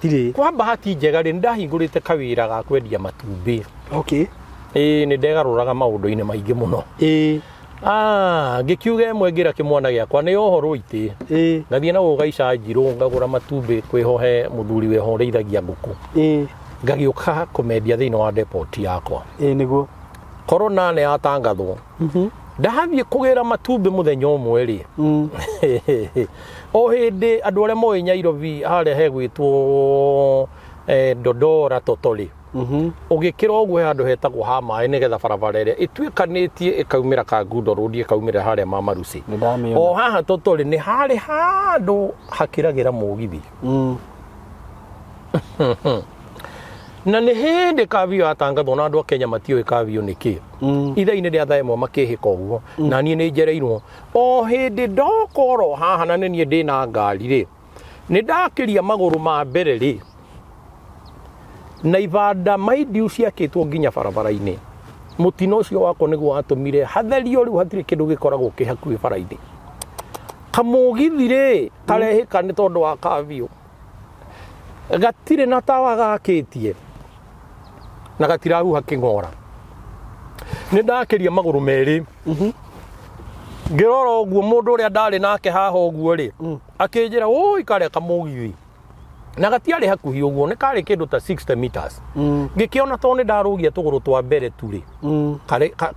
Gũtirĩ. Kwa bahati njega rĩ, nĩndahingũrĩte kawĩra ga kwendia matumbĩ. Okay. Ĩĩ, nĩ ndegarũraga maũndũ-inĩ maingĩ mũno. Ah, ngĩkiuga ĩmwe ngĩra kĩmwana gĩakwa nĩ ũhoro itĩ. Ngathiĩ na gũgaica njirũ ngagũra matumbĩ kwĩho he mũthuri wĩho ũrĩithagia ngũkũ. Ngagĩũka kũmendia thĩinĩ wa depot yakwa. Ĩĩ nĩguo. Corona nĩ yatangathwo. Ndathiĩ kũgĩra matumbĩ mũthenya ũmwe rĩ, o hĩndĩ andũ arĩa moĩ Nyairobi harĩa hegwĩtwo Dodora Totorĩ, ũgĩkĩra ũguo he handũ hetagwo ha maĩ nĩgetha barabara ĩrĩa ĩtuĩkanĩtie ĩkaumĩra Kangundo Road ĩkaumĩra harĩa Mamarusi. Nĩndamĩona. O haha Totorĩ nĩ harĩ handũ hakĩragĩra mũgithi. Na nĩ hĩndĩ kavio yatangathwo na andũ a Kenya matiũĩ kavio nĩ kĩ. Ithaa-inĩ rĩa thaa ĩmwe makĩhĩka ũguo na niĩ nĩ njereirwo. O hĩndĩ ndoka oro haha na nĩ niĩ ndĩna ngari rĩ, nĩ ndakĩria magũrũ ma mbere rĩ, na ibanda maindiu ciakĩtwo nginya barabara-inĩ. Mũtino ũcio wakwa nĩguo watũmire hatherio rĩu hatirĩ kĩndũ gĩkoragwo kĩ hakuhĩ bara-inĩ. Kamũgithi rĩ, karehĩka nĩ tondũ wa kavio. Gatirĩ na tawa gakĩtie na gatirahuha kĩng'ora. Nĩ ndakĩria magũrũ merĩ. Ngĩrora ũguo mũndũ ũrĩa ndarĩ nake haha ũguo rĩ, akĩnjĩra ũi karĩa kamũgithi. Na gatiarĩ hakuhĩ ũguo, nĩ karĩ kĩndũ ta 60 meters. Ngĩkĩona tondũ nĩ ndarũgia tũgũrũ twa mbere tu rĩ,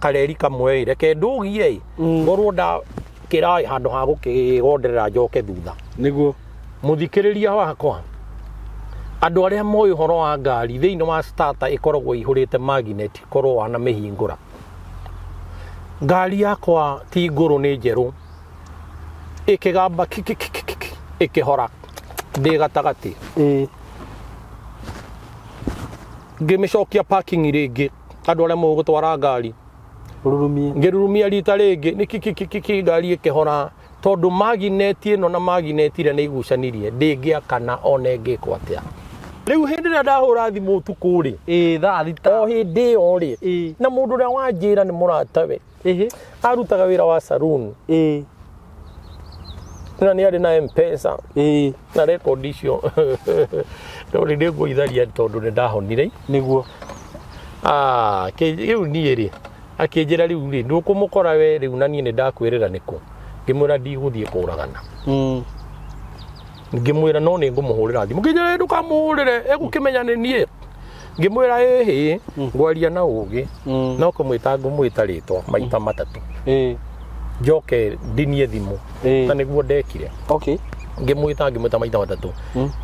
kareri kamwe ĩ, reke ndũgie ĩ, ngorwo ndakĩra handũ ha gũkĩgonderera njoke thutha. Nĩguo. Mũthikĩrĩria wakwa, andũ arĩa moĩ ũhoro wa ngari, thĩinĩ wa starter ĩkoragwo ĩihũrĩte magnet korwo wanamĩhingũra. Ngari yakwa ti ngũrũ nĩ njerũ, ĩkĩgamba kikikikiki ĩkĩhora ndĩ gatagatĩ. Ngĩmĩcokia parking rĩngĩ, andũ arĩa moĩ gũtwara ngari. Ũrurumie. Ngĩrurumia rita rĩngĩ, nĩ kikikikiki ngari ĩkĩhora. Tondũ magineti ĩno na magineti ĩrĩa nĩ igucanirie, ndĩngĩakana ona ĩngĩkwo atĩa. Rĩu hĩndĩ ĩrĩa ndahũra thimũ ũtukũ rĩ, Ĩĩ, thaa thita. O hĩndĩ ĩyo rĩ, na mũndũ ũrĩa wanjĩra nĩ mũratawe, arutaga wĩra wa saloon. Na nĩ arĩ na M-Pesa. Na rekondi icio no rĩ nĩngũitharia tondũ nĩ ndahonire. Nĩguo. Ah, rĩu niĩ rĩ, akĩnjĩra rĩu rĩ, ndũkũmũkora we rĩu na niĩ nĩ ndakwĩrĩra nĩkũ. Ngĩmwĩra ndigũthiĩ kũragana. Ngĩmwĩra no nĩ ngũmũhũrĩra thimũ. Ngĩnjĩra ndũkamũhũrĩre, egũkĩmenya nĩ niĩ. Ngĩmwĩra ĩhĩ, ngwaria na ũgĩ, no kũmwĩta ngũmwĩta rĩtwa maita matatũ. Njoke ndinie thimũ. Na nĩguo ndekire. Ngĩmwĩta, ngĩmwĩta maita matatũ.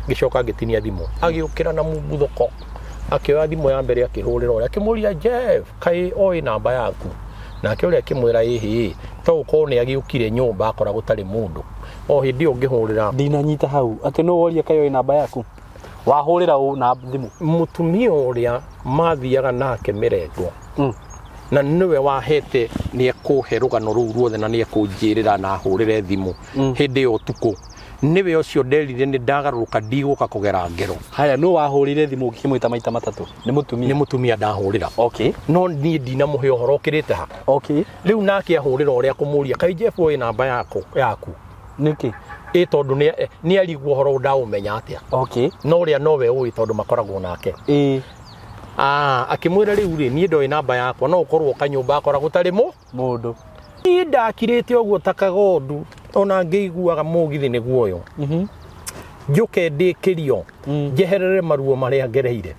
Ngĩcoka ngĩtinia thimũ. Agĩũkĩra na mũguthũko. Akĩoya thimũ ya mbere akĩhũrĩra ũrĩa, akĩmũria Jeff, kaĩ oĩ namba yaku? Nake ũrĩa akĩmwĩra ĩhĩ, to gũkorwo nĩ agĩũkire nyũmba akora gũtarĩ mũndũ. O hĩndĩ ĩyo ngĩhũrĩra. Ndinanyita hau, atĩ nũ woria kaĩ oĩ namba yaku? Wahũrĩra ũ na thimũ? Mũtumia ũrĩa mathiaga nake mĩrengo. Na nĩwe wahete nĩ ekũhe rũgano rũu ruothe na nĩ ekũnjĩrĩra na ahũrĩre thimũ hĩndĩ ĩyo ũtukũ. Nĩwe ũcio nderire nĩ ndagarũrũka ndigũka kũgera ngero. Haya, nũ wahũrĩire thimũ ũkĩmwĩta maita matatũ? Nĩ mũtumia? Nĩ mũtumia ndahũrĩra. No niĩ ndinamũhe ũhoro ũkĩrĩte ha. Rĩu nake ahũrĩra ũrĩa kũmũria, kaĩ Jeff oĩ namba yaku? Nĩkĩ? Ĩ tondũ nĩ arigwo ũhoro ndaũmenya atĩa. No ũrĩa nowe ũĩ tondũ makoragwo nake. Ah, akĩmwĩra rĩu rĩ, niĩ ndoĩ namba yakwa, no ũkorwo ũka nyũmba akora gũtarĩ mũndũ. Niĩ ndakirĩte ũguo ta kagondu, ona ngĩiguaga mũgithi nĩguo ũyũ. Njũke ndĩkĩrio, njeherere maruo marĩa ngereire.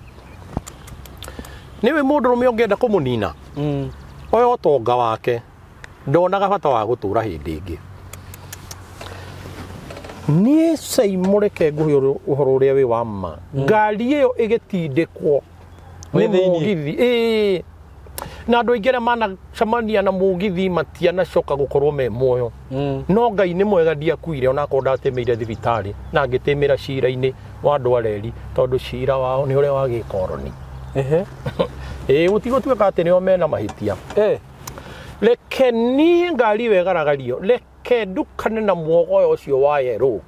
Nĩũĩ mũndũrũme ũngĩenda kũmũnina? Oya ũtonga wake, ndonaga bata wa gũtũra hĩndĩ ĩngĩ. Niĩ Saimũ reke ngũhe ũhoro ũrĩa wĩ wa ma. Ngari ĩyo ĩgĩtindĩkwo nĩ Wĩ thĩiniĩ? mũgithi. Ĩĩ. Na andũ aingĩ arĩa manacemania na mũgithi matianacoka gũkorwo me muoyo. No Ngai nĩ mwega ndiakuire onakorwo ndatĩmĩire thibitarĩ na ngĩtĩmĩra cira-inĩ wa andũ a reri tondũ cira wao nĩ ũrĩa wa gĩkoroni. Ĩĩ gũtigũtuĩka atĩ nĩo mena mahĩtia. Reke niĩ ngari ĩyo ĩgaragario, reke ndukane na muogoyo ũcio wa yerũ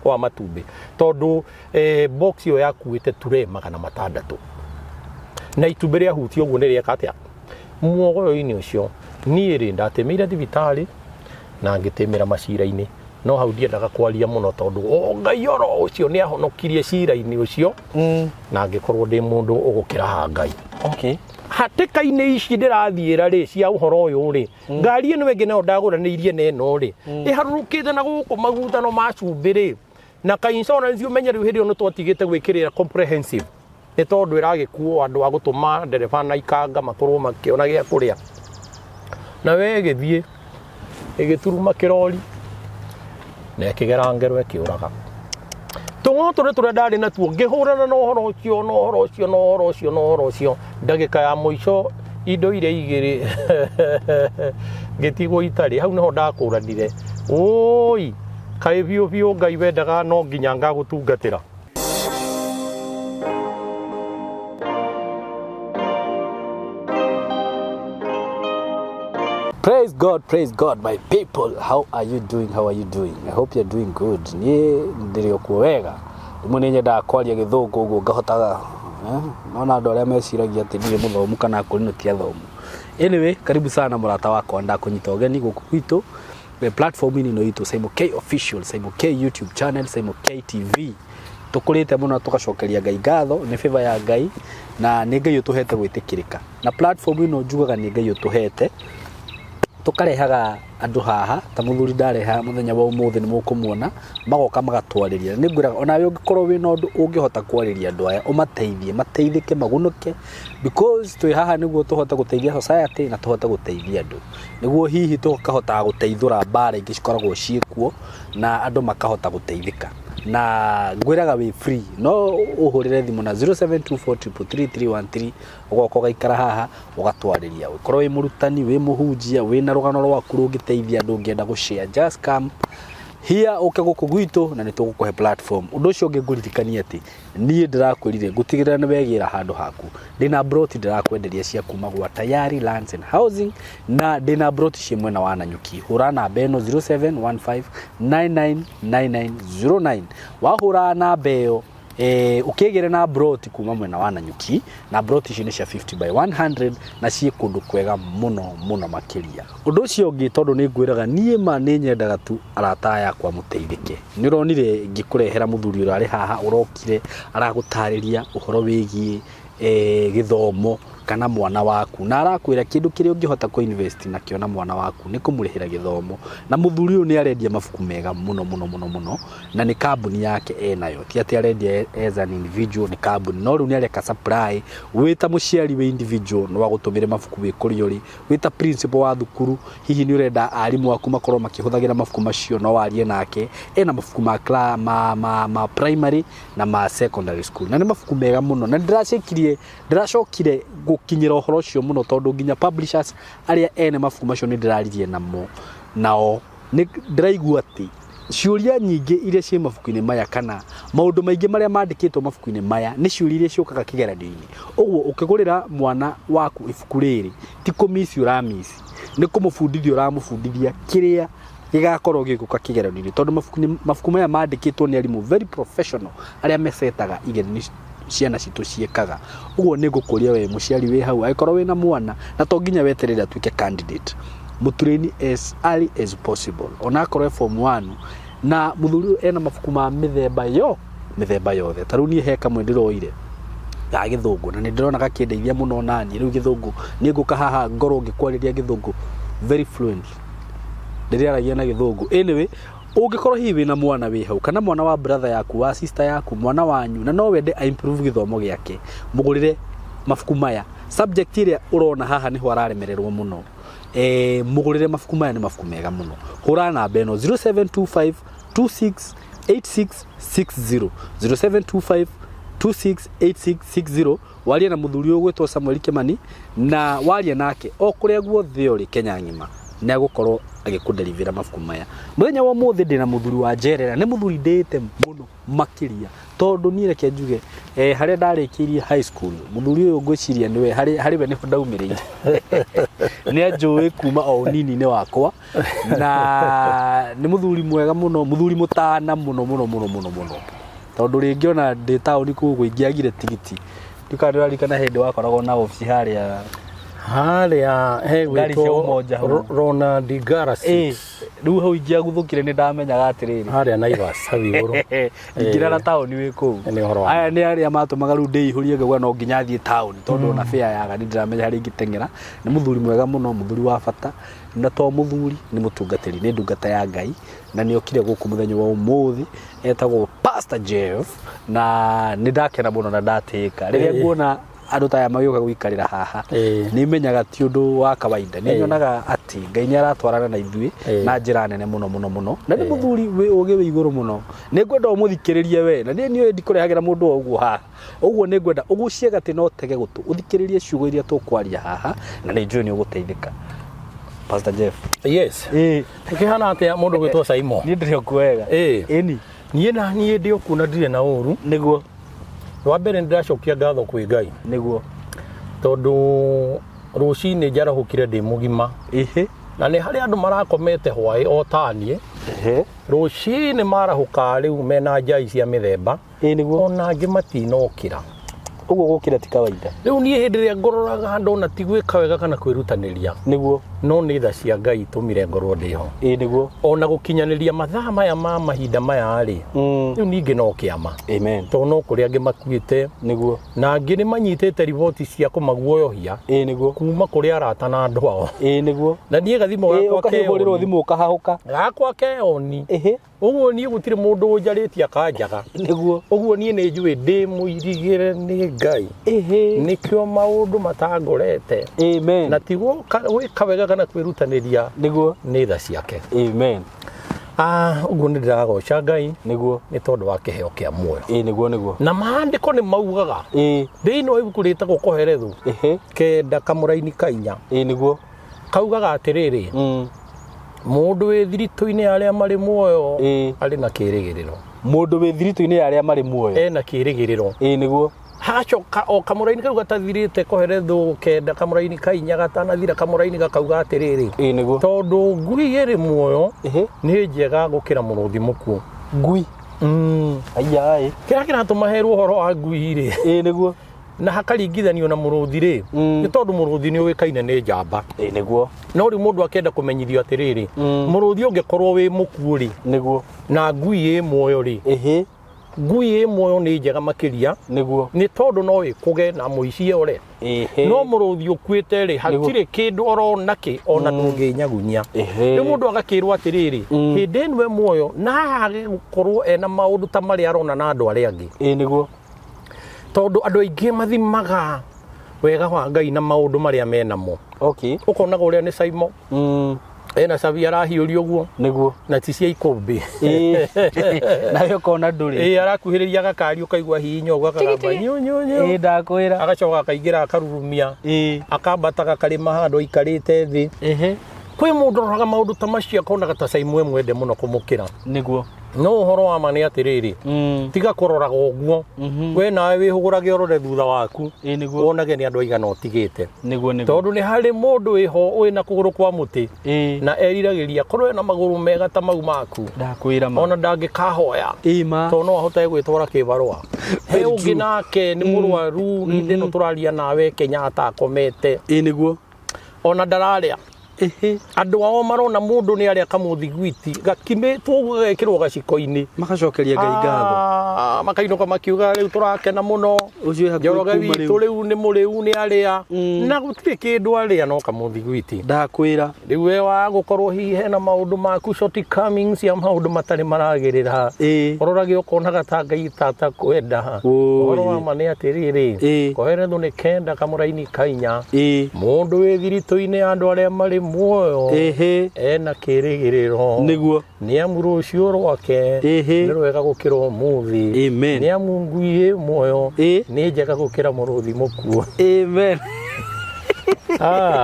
wa matumbĩ tondũ box ĩyo yakuĩte tray 600 na itumbĩ rĩahutia ũguo nĩ rĩeka atĩa muogoyo-inĩ ũcio. Niĩ rĩ ndatĩmĩire thibitarĩ na ngĩtĩmĩra macira-inĩ. No hau ndiendaga kwaria mũno tondũ o Ngai oro ũcio nĩ ahonokirie cira-inĩ ũcio na ngĩkorwo ndĩ mũndũ ũgũkĩra ha Ngai. Hatĩka-inĩ ici ndĩrathiĩra rĩ cia ũhoro ũyũ rĩ, ngari ĩno ĩngĩ nayo ndagũranĩirie na ĩno rĩ, ĩharũrũkĩte na gũkũ magutano ma cumbĩ rĩ, na ka insurance ũmenye rĩu hĩndĩ ĩyo nĩ twatigĩte gwĩkĩrĩra comprehensive nĩ tondũ ĩragĩkuo andũ a gũtũma ndereba na ikanga makorwo makĩona gĩa kũrĩa. Na we ĩgĩthiĩ ĩgĩturuma kĩrori na ĩkĩgera ngero ĩkĩũraga. Tũng'otore tũrĩa ndarĩ natuo ngĩhũrana na ũhoro ũcio na ũhoro ũcio na ũhoro ũcio na ũhoro ũcio, ndagĩka ya mũico indo iria igĩrĩ ngĩtigwo itarĩ. Hau nĩho ndakũranire, ũi kaĩ biũ biũ Ngai wendaga no nginya ngagũtungatĩra. Praise God, praise God, my people. How are you doing? How are you doing? I hope you're doing good. Niĩ ndĩrĩ o kuo wega. Rĩmwe nĩ nyendaga kwaria gĩthũngũ ũguo ngahotaga nona andũ arĩa meciragia atĩ ndirĩ mũthomu kana akũrinũ ti athomu. Anyway, karibu sana mũrata wakwa, ndakũnyita ũgeni gũkũ gwitũ platform-inĩ ĩno itũ Simon K Official, Simon K YouTube channel, Simon K TV. Tũkũrĩte mũno tũgacokeria Ngai ngatho nĩ favor ya Ngai na nĩ Ngai ũtũhete gwĩtĩkĩrĩka. Na platform ĩno njugaga nĩ Ngai ũtũhete tũkarehaga andũ haha ta mũthuri ndareha mũthenya wa ũmũthĩ nĩ mũkũmuona magoka magatwarĩria. Nĩ ngwĩraga onawe ũngĩkorwo wĩna ũndũ ũngĩhota kwarĩria andũ aya ũmateithie mateithĩke magunũke because twĩ haha nĩguo tũhote gũteithia society na tũhote gũteithia andũ. Nĩguo hihi tũkahotaga gũteithũra mbara ingĩ cikoragwo ciĩkuo na andũ makahota gũteithĩka. Na ngwĩraga wĩ free no ũhũrĩre thimũ na 0724333313 ũgoka ũgaikara haha ũgatwarĩria. Ũkorwo wĩ mũrutani, wĩ mũhunjia, wĩna rũgano rwaku rũngĩteithia andũ ũngĩenda gũ share, just come here ũke gũkũ gwitũ na nĩ tũgũkũhe platform. Ũndũ ũcio ũngĩ ngũririkanie atĩ niĩ ndĩrakwĩrire ngũtigĩrĩra nĩ wegĩra handũ haku. Ndĩna broti ndĩrakwenderia cia kuma gwa Tayari Lands and Housing na ndĩna broti ciĩ mwena wa Nanyuki. Hũra namba ĩno 0715999909. Wahũra namba ĩyo ũkĩgĩre na broti kuma mwena wa Nanyuki na broti icio nĩ cia 50 by 100 na ciĩ kũndũ kwega mũno mũno makĩria. Ũndũ ũcio ũngĩ tondũ nĩ ngwĩraga niĩ ma nĩ nyendaga tu arata aya akwa mũteithĩke. Nĩ ũronire ngĩkũrehera mũthuri ũrarĩ haha ũrokire aragũtarĩria ũhoro wĩgiĩ gĩthomo kana mwana waku na arakwĩra kĩndũ kĩrĩa ũngĩhota kũ invest nakĩo na mwana waku nĩ kũmũrĩhĩra gĩthomo. Na mũthuri ũyũ nĩ arendia mabuku mega mũno mũno mũno mũno na nĩ kambuni yake enayo, ti atĩ arendia as an individual, nĩ kambuni. No rĩu nĩ areka supply, wĩ ta mũciari wĩ individual no agũtũmĩre mabuku wĩ kũrĩa ũrĩ, wĩ ta principal wa thukuru hihi nĩ ũrenda arimũ aku makorwo makĩhũthagĩra mabuku macio no warie nake. Ena mabuku ma primary na ma secondary school na nĩ mabuku mega mũno na ndĩracokire gũkinyĩra ũhoro ũcio mũno tondũ nginya publishers arĩa ene mabuku macio nĩ ndĩraririe namo nao nĩ ndĩraigua atĩ ciũria nyingĩ iria ciĩ mabuku-inĩ maya kana maũndũ maingĩ marĩa mandĩkĩtwo mabuku-inĩ maya nĩ ciũria iria ciũkaga kĩgeranio-inĩ. Ũguo ũkĩgũrĩra mwana waku ibuku rĩrĩ ti kũmici ũramici, nĩ kũmũbundithia ũramũbundithia kĩrĩa gĩgakorwo gĩgũka kĩgeranio-inĩ tondũ mabuku maya mandĩkĩtwo nĩ arimũ very professional arĩa mecetaga igeranio ciana citũ ciĩkaga. Ũguo nĩ ngũkũria we mũciari wĩ hau angĩkorwo wĩna mwana na to nginya weterere atuĩke candidate, mũtrain as early as possible onakorwo e form 1 na mũthuri ũyũ ena mabuku ma mĩthemba yothe. Ta rĩu niĩ he kamwe ndĩroire ga gĩthũngũ na nĩ ndĩrona gakĩndeithia mũno naniĩ. Rĩu gĩthũngũ niĩ ngũka haha ngorwo ngĩkwarĩria gĩthũngũ very fluently, ndĩrĩaragia na gĩthũngũ. Anyway, ũngĩkorwo hihi wĩna mwana wĩ hau kana mwana wa brother yaku, wa sister yaku, mwana wanyu na no wende a improve gĩthomo gĩake, mũgũrĩre mabuku maya. Subject ĩrĩa ũrona haha nĩho araremererwo mũno, mũgũrĩre mabuku maya, nĩ mabuku mega mũno. Hũra namba ĩno 0725 26 8660, 0725 268660, warie na mũthuri ũyũ ũgwĩtwo Samuel Kimani na warie nake o kũrĩa guothe ũrĩ Kenya ng'ima nĩ agũkorwo agĩkũderivĩra mabuku maya. Mũthenya wa ũmũthĩ ndĩna mũthuri wa njerera, nĩ mũthuri ndĩĩte mũno makĩria tondũ niĩ reke njuge harĩa ndarĩkĩirie high school mũthuri ũyũ ngwĩciria nĩwe harĩ we nĩho ndaumĩrĩire. Nĩ anjũĩ kuma o ũnini-inĩ wakwa na nĩ mũthuri mwega mũno, mũthuri mũtana mũno mũno mũno mũno mũno tondũ rĩngĩ ona ndĩ taũni kũu ũguo ingĩagire tigiti ndikana ndĩraririkana hĩndĩ wakoragwo na obici harĩa Harĩa Ngari cia hegwĩtwo Umoja hau. Ronald Ngara Ĩ, rĩu hau ingĩaguthũkire nĩ ndamenyaga atĩrĩrĩ, harĩa Naivas hau igũrũ. Ingĩra na taũni wĩ kũu. Nĩ ũhoro wa Aya nĩ arĩa matũmaga rĩu ndĩihũrie ngauga no nginya thiĩ taũni, tondũ ona fare yaga nĩ ndĩramenya harĩa ingĩteng'era. Nĩ mũthuri mwega mũno, mũthuri wa bata, na to mũthuri, nĩ mũtungatĩri, nĩ ndungata ya Ngai, na nĩ okire gũkũ mũthenya wa ũmũthĩ. Etagwo Pastor Jeff, na nĩ ndakena mũno na ndatĩĩka rĩrĩa nguona andũ ta aya magĩũka gũikarĩra haha. Nĩ menyaga ti ũndũ wa kawaida, nĩ nyonaga atĩ Ngai nĩ aratwarana na ithuĩ na njĩra nene mũno mũno mũno, na nĩ mũthuri wĩ ũgĩ wĩ igũrũ mũno. Nĩ ngwenda ũmũthikĩrĩrie we, na niĩ nĩũĩ ndikũrehagĩra mũndũ o ũguo haha. Ũguo nĩ ngwenda ũgucie gatĩ na ũtege gũtũ ũthikĩrĩrie ciugo iria tũkwaria haha, na nĩ njũĩ nĩ ũgũteithĩka. Pastor Jeff. Yes. Ũkĩhana atĩa, mũndũ gwĩtwo Saimo? Niĩ ndĩrĩ okuo wega. Ĩni. Niĩ na niĩ ndĩ okuo na ndirĩ na ũru. Wa mbere nĩ ndĩracokia ngatho kwĩ Ngai. Tondũ rũcinĩ njarahũkire ndĩ mũgima. Na nĩ harĩ andũ marakomete hwaĩ o ta niĩ. Rũcinĩ marahũka rĩu mena njai cia mĩthemba. Ĩĩ nĩguo. Ona angĩ matinokĩra. Ũguo gũkĩra ti kawaida. Rĩu niĩ hĩndĩ ĩrĩa ngũroraga ndona ti gwĩka wega kana kwĩrutanĩria. No nĩ tha cia Ngai itũmire ngorwo ndĩho. Ĩĩ nĩguo. Ona gũkinyanĩria mathaa maya ma mahinda maya rĩ, rĩu ningĩ no kĩama. Amen. Tondũ no kũrĩ angĩ makuĩte. Na angĩ nĩ manyitĩte riboti cia kũmaguoyohia. Ĩĩ nĩguo. Kuma kũrĩ arata na andũ ao. Ĩĩ nĩguo. Na niĩ gathimo gakwa ũkahũrĩrwo keoni. thimũ ũkahahũka. Gakwa keoni. Ũguo niĩ gũtirĩ mũndũ ũnjarĩtie akanjaga. Ũguo niĩ nĩ njũĩ ndĩ mũirigĩre nĩ Ngai. Nĩkĩo maũndũ matangorete. Amen. Na ti gwĩka wega kana kwĩrutanĩria. Nĩ tha ciake. Amen. Ũguo nĩ ndĩragoca Ngai. Nĩ tondũ wa kĩheo kĩa muoyo. Ĩĩ nĩguo nĩguo. Na maandĩko nĩ maugaga. Thĩinĩ wa ibuku rĩtagwo Koherethu. 9 kamũraini ka 4. Ĩĩ nĩguo. Kaugaga atĩrĩrĩ, mũndũ wĩ thiritũ-inĩ ya arĩa marĩ muoyo arĩ na kĩrĩgĩrĩro. Mũndũ wĩ thiritũ-inĩ ya arĩa marĩ muoyo ena kĩrĩgĩrĩro. Ĩĩ nĩguo. Hagacoka o kamũraini kau gatathirĩte, Koherethu 9 kamũraini ka 4 gatanathira, kamũraini gakauga atĩrĩrĩ, Ĩĩ nĩguo. tondũ ngui ĩrĩ muoyo nĩ njega gũkĩra mũrũthi mũkuũ. Ngui. Aiya. Kĩrĩa kĩratũma herwo ũhoro wa ngui rĩ, Ĩĩ nĩguo. na hakaringithanio na mũrũthi rĩ, nĩ tondũ mũrũthi nĩ ũĩkaine nĩ njamba. Ĩĩ nĩguo. No rĩu mũndũ akĩenda kũmenyithio atĩrĩrĩ, mũrũthi ũngĩkorwo wĩ mũkuũ rĩ, na ngui ĩ muoyo rĩ, ngui ĩ muoyo nĩ njega makĩria. Nĩ tondũ no ĩkũge na mũici ore. No mũrũthi ũkuĩte rĩ, hatirĩ kĩndũ orona kĩ ona ndũngĩnyagunyia. Rĩu mũndũ agakĩrwo atĩrĩrĩ, hĩndĩ ĩno e muoyo na age gũkorwo ena maũndũ ta marĩa arona na andũ arĩa angĩ. Ĩĩ nĩguo. Tondũ andũ aingĩ mathimaga wega wa Ngai na maũndũ marĩa menamo. Ũkonaga ũrĩa nĩ Saimo. Ena cabi arahiũria ũguo. Na ti cia ikũmbĩ. Nawe ũkona ndũrĩ. Ĩĩ, arakuhĩrĩria gakari ũkaigua hihinya ũguo akagamba nyu nyu nyu. Ĩĩ ndakwĩra. Agacoka akaingĩra akarurumia. Akambata gakarĩma handũ aikarĩte thĩ. Kwĩ mũndũ ũroraga maũndũ ta macio akonaga ta Saimo mwende mũno kũmũkĩra. No ũhoro wa ma nĩ atĩrĩrĩ, tiga kũroraga ũguo. We nawe wĩhũgũrage ũrore thutha waku. Ĩĩ nĩguo. Wonage nĩ andũ aigana ũtigĩte. Nĩguo nĩguo. Tondũ nĩ harĩ mũndũ wĩho wĩna kũgũrũ kwa mũtĩ. Na eriragĩria korwo ena magũrũ mega ta mau maku. Ndakwĩra ma. Ona ndangĩkahoya. Ĩĩ ma. Tondũ no ahote gwĩtwara kĩbarũa. He ũngĩ nake nĩ mũrwaru, hĩndĩ ĩno tũraria nawe Kenyatta akomete. Ĩĩ nĩguo. Ona ndararĩa. Andũ ao marona mũndũ nĩ arĩa kamũthiguiti gakimĩtwo ũguo gagekĩrwo gaciko-inĩ. Magacokeria Ngai ngatho. Makainũka makiuga rĩu tũrakena mũno. Ũcio wĩ hakuhĩ Njoroge kuma witũ rĩu. rĩu nĩ mũrĩu nĩ arĩa. Na gũtirĩ kĩndũ arĩa no kamũthiguiti. Ndakwĩra. Rĩu we wa gũkorwo hihi hena maũndũ maku shortcomings ya maũndũ matarĩ maragĩrĩra. Ũrorage ũkonaga ta Ngai tata kwenda. Ũhoro wa ma nĩ atĩrĩrĩ, Koherethu nĩ 9 kamũraini ka 4. Mũndũ wĩ thiritũ-inĩ ya andũ arĩa marĩ muoyo ena kĩrĩgĩrĩro. Nĩ amu rũciũ rwake nĩ rwega gũkĩra ũmũthĩ. Amen. Nĩ amu ngui ĩ muoyo nĩ njega gũkĩra mũrũthi mũkuũ. Amen.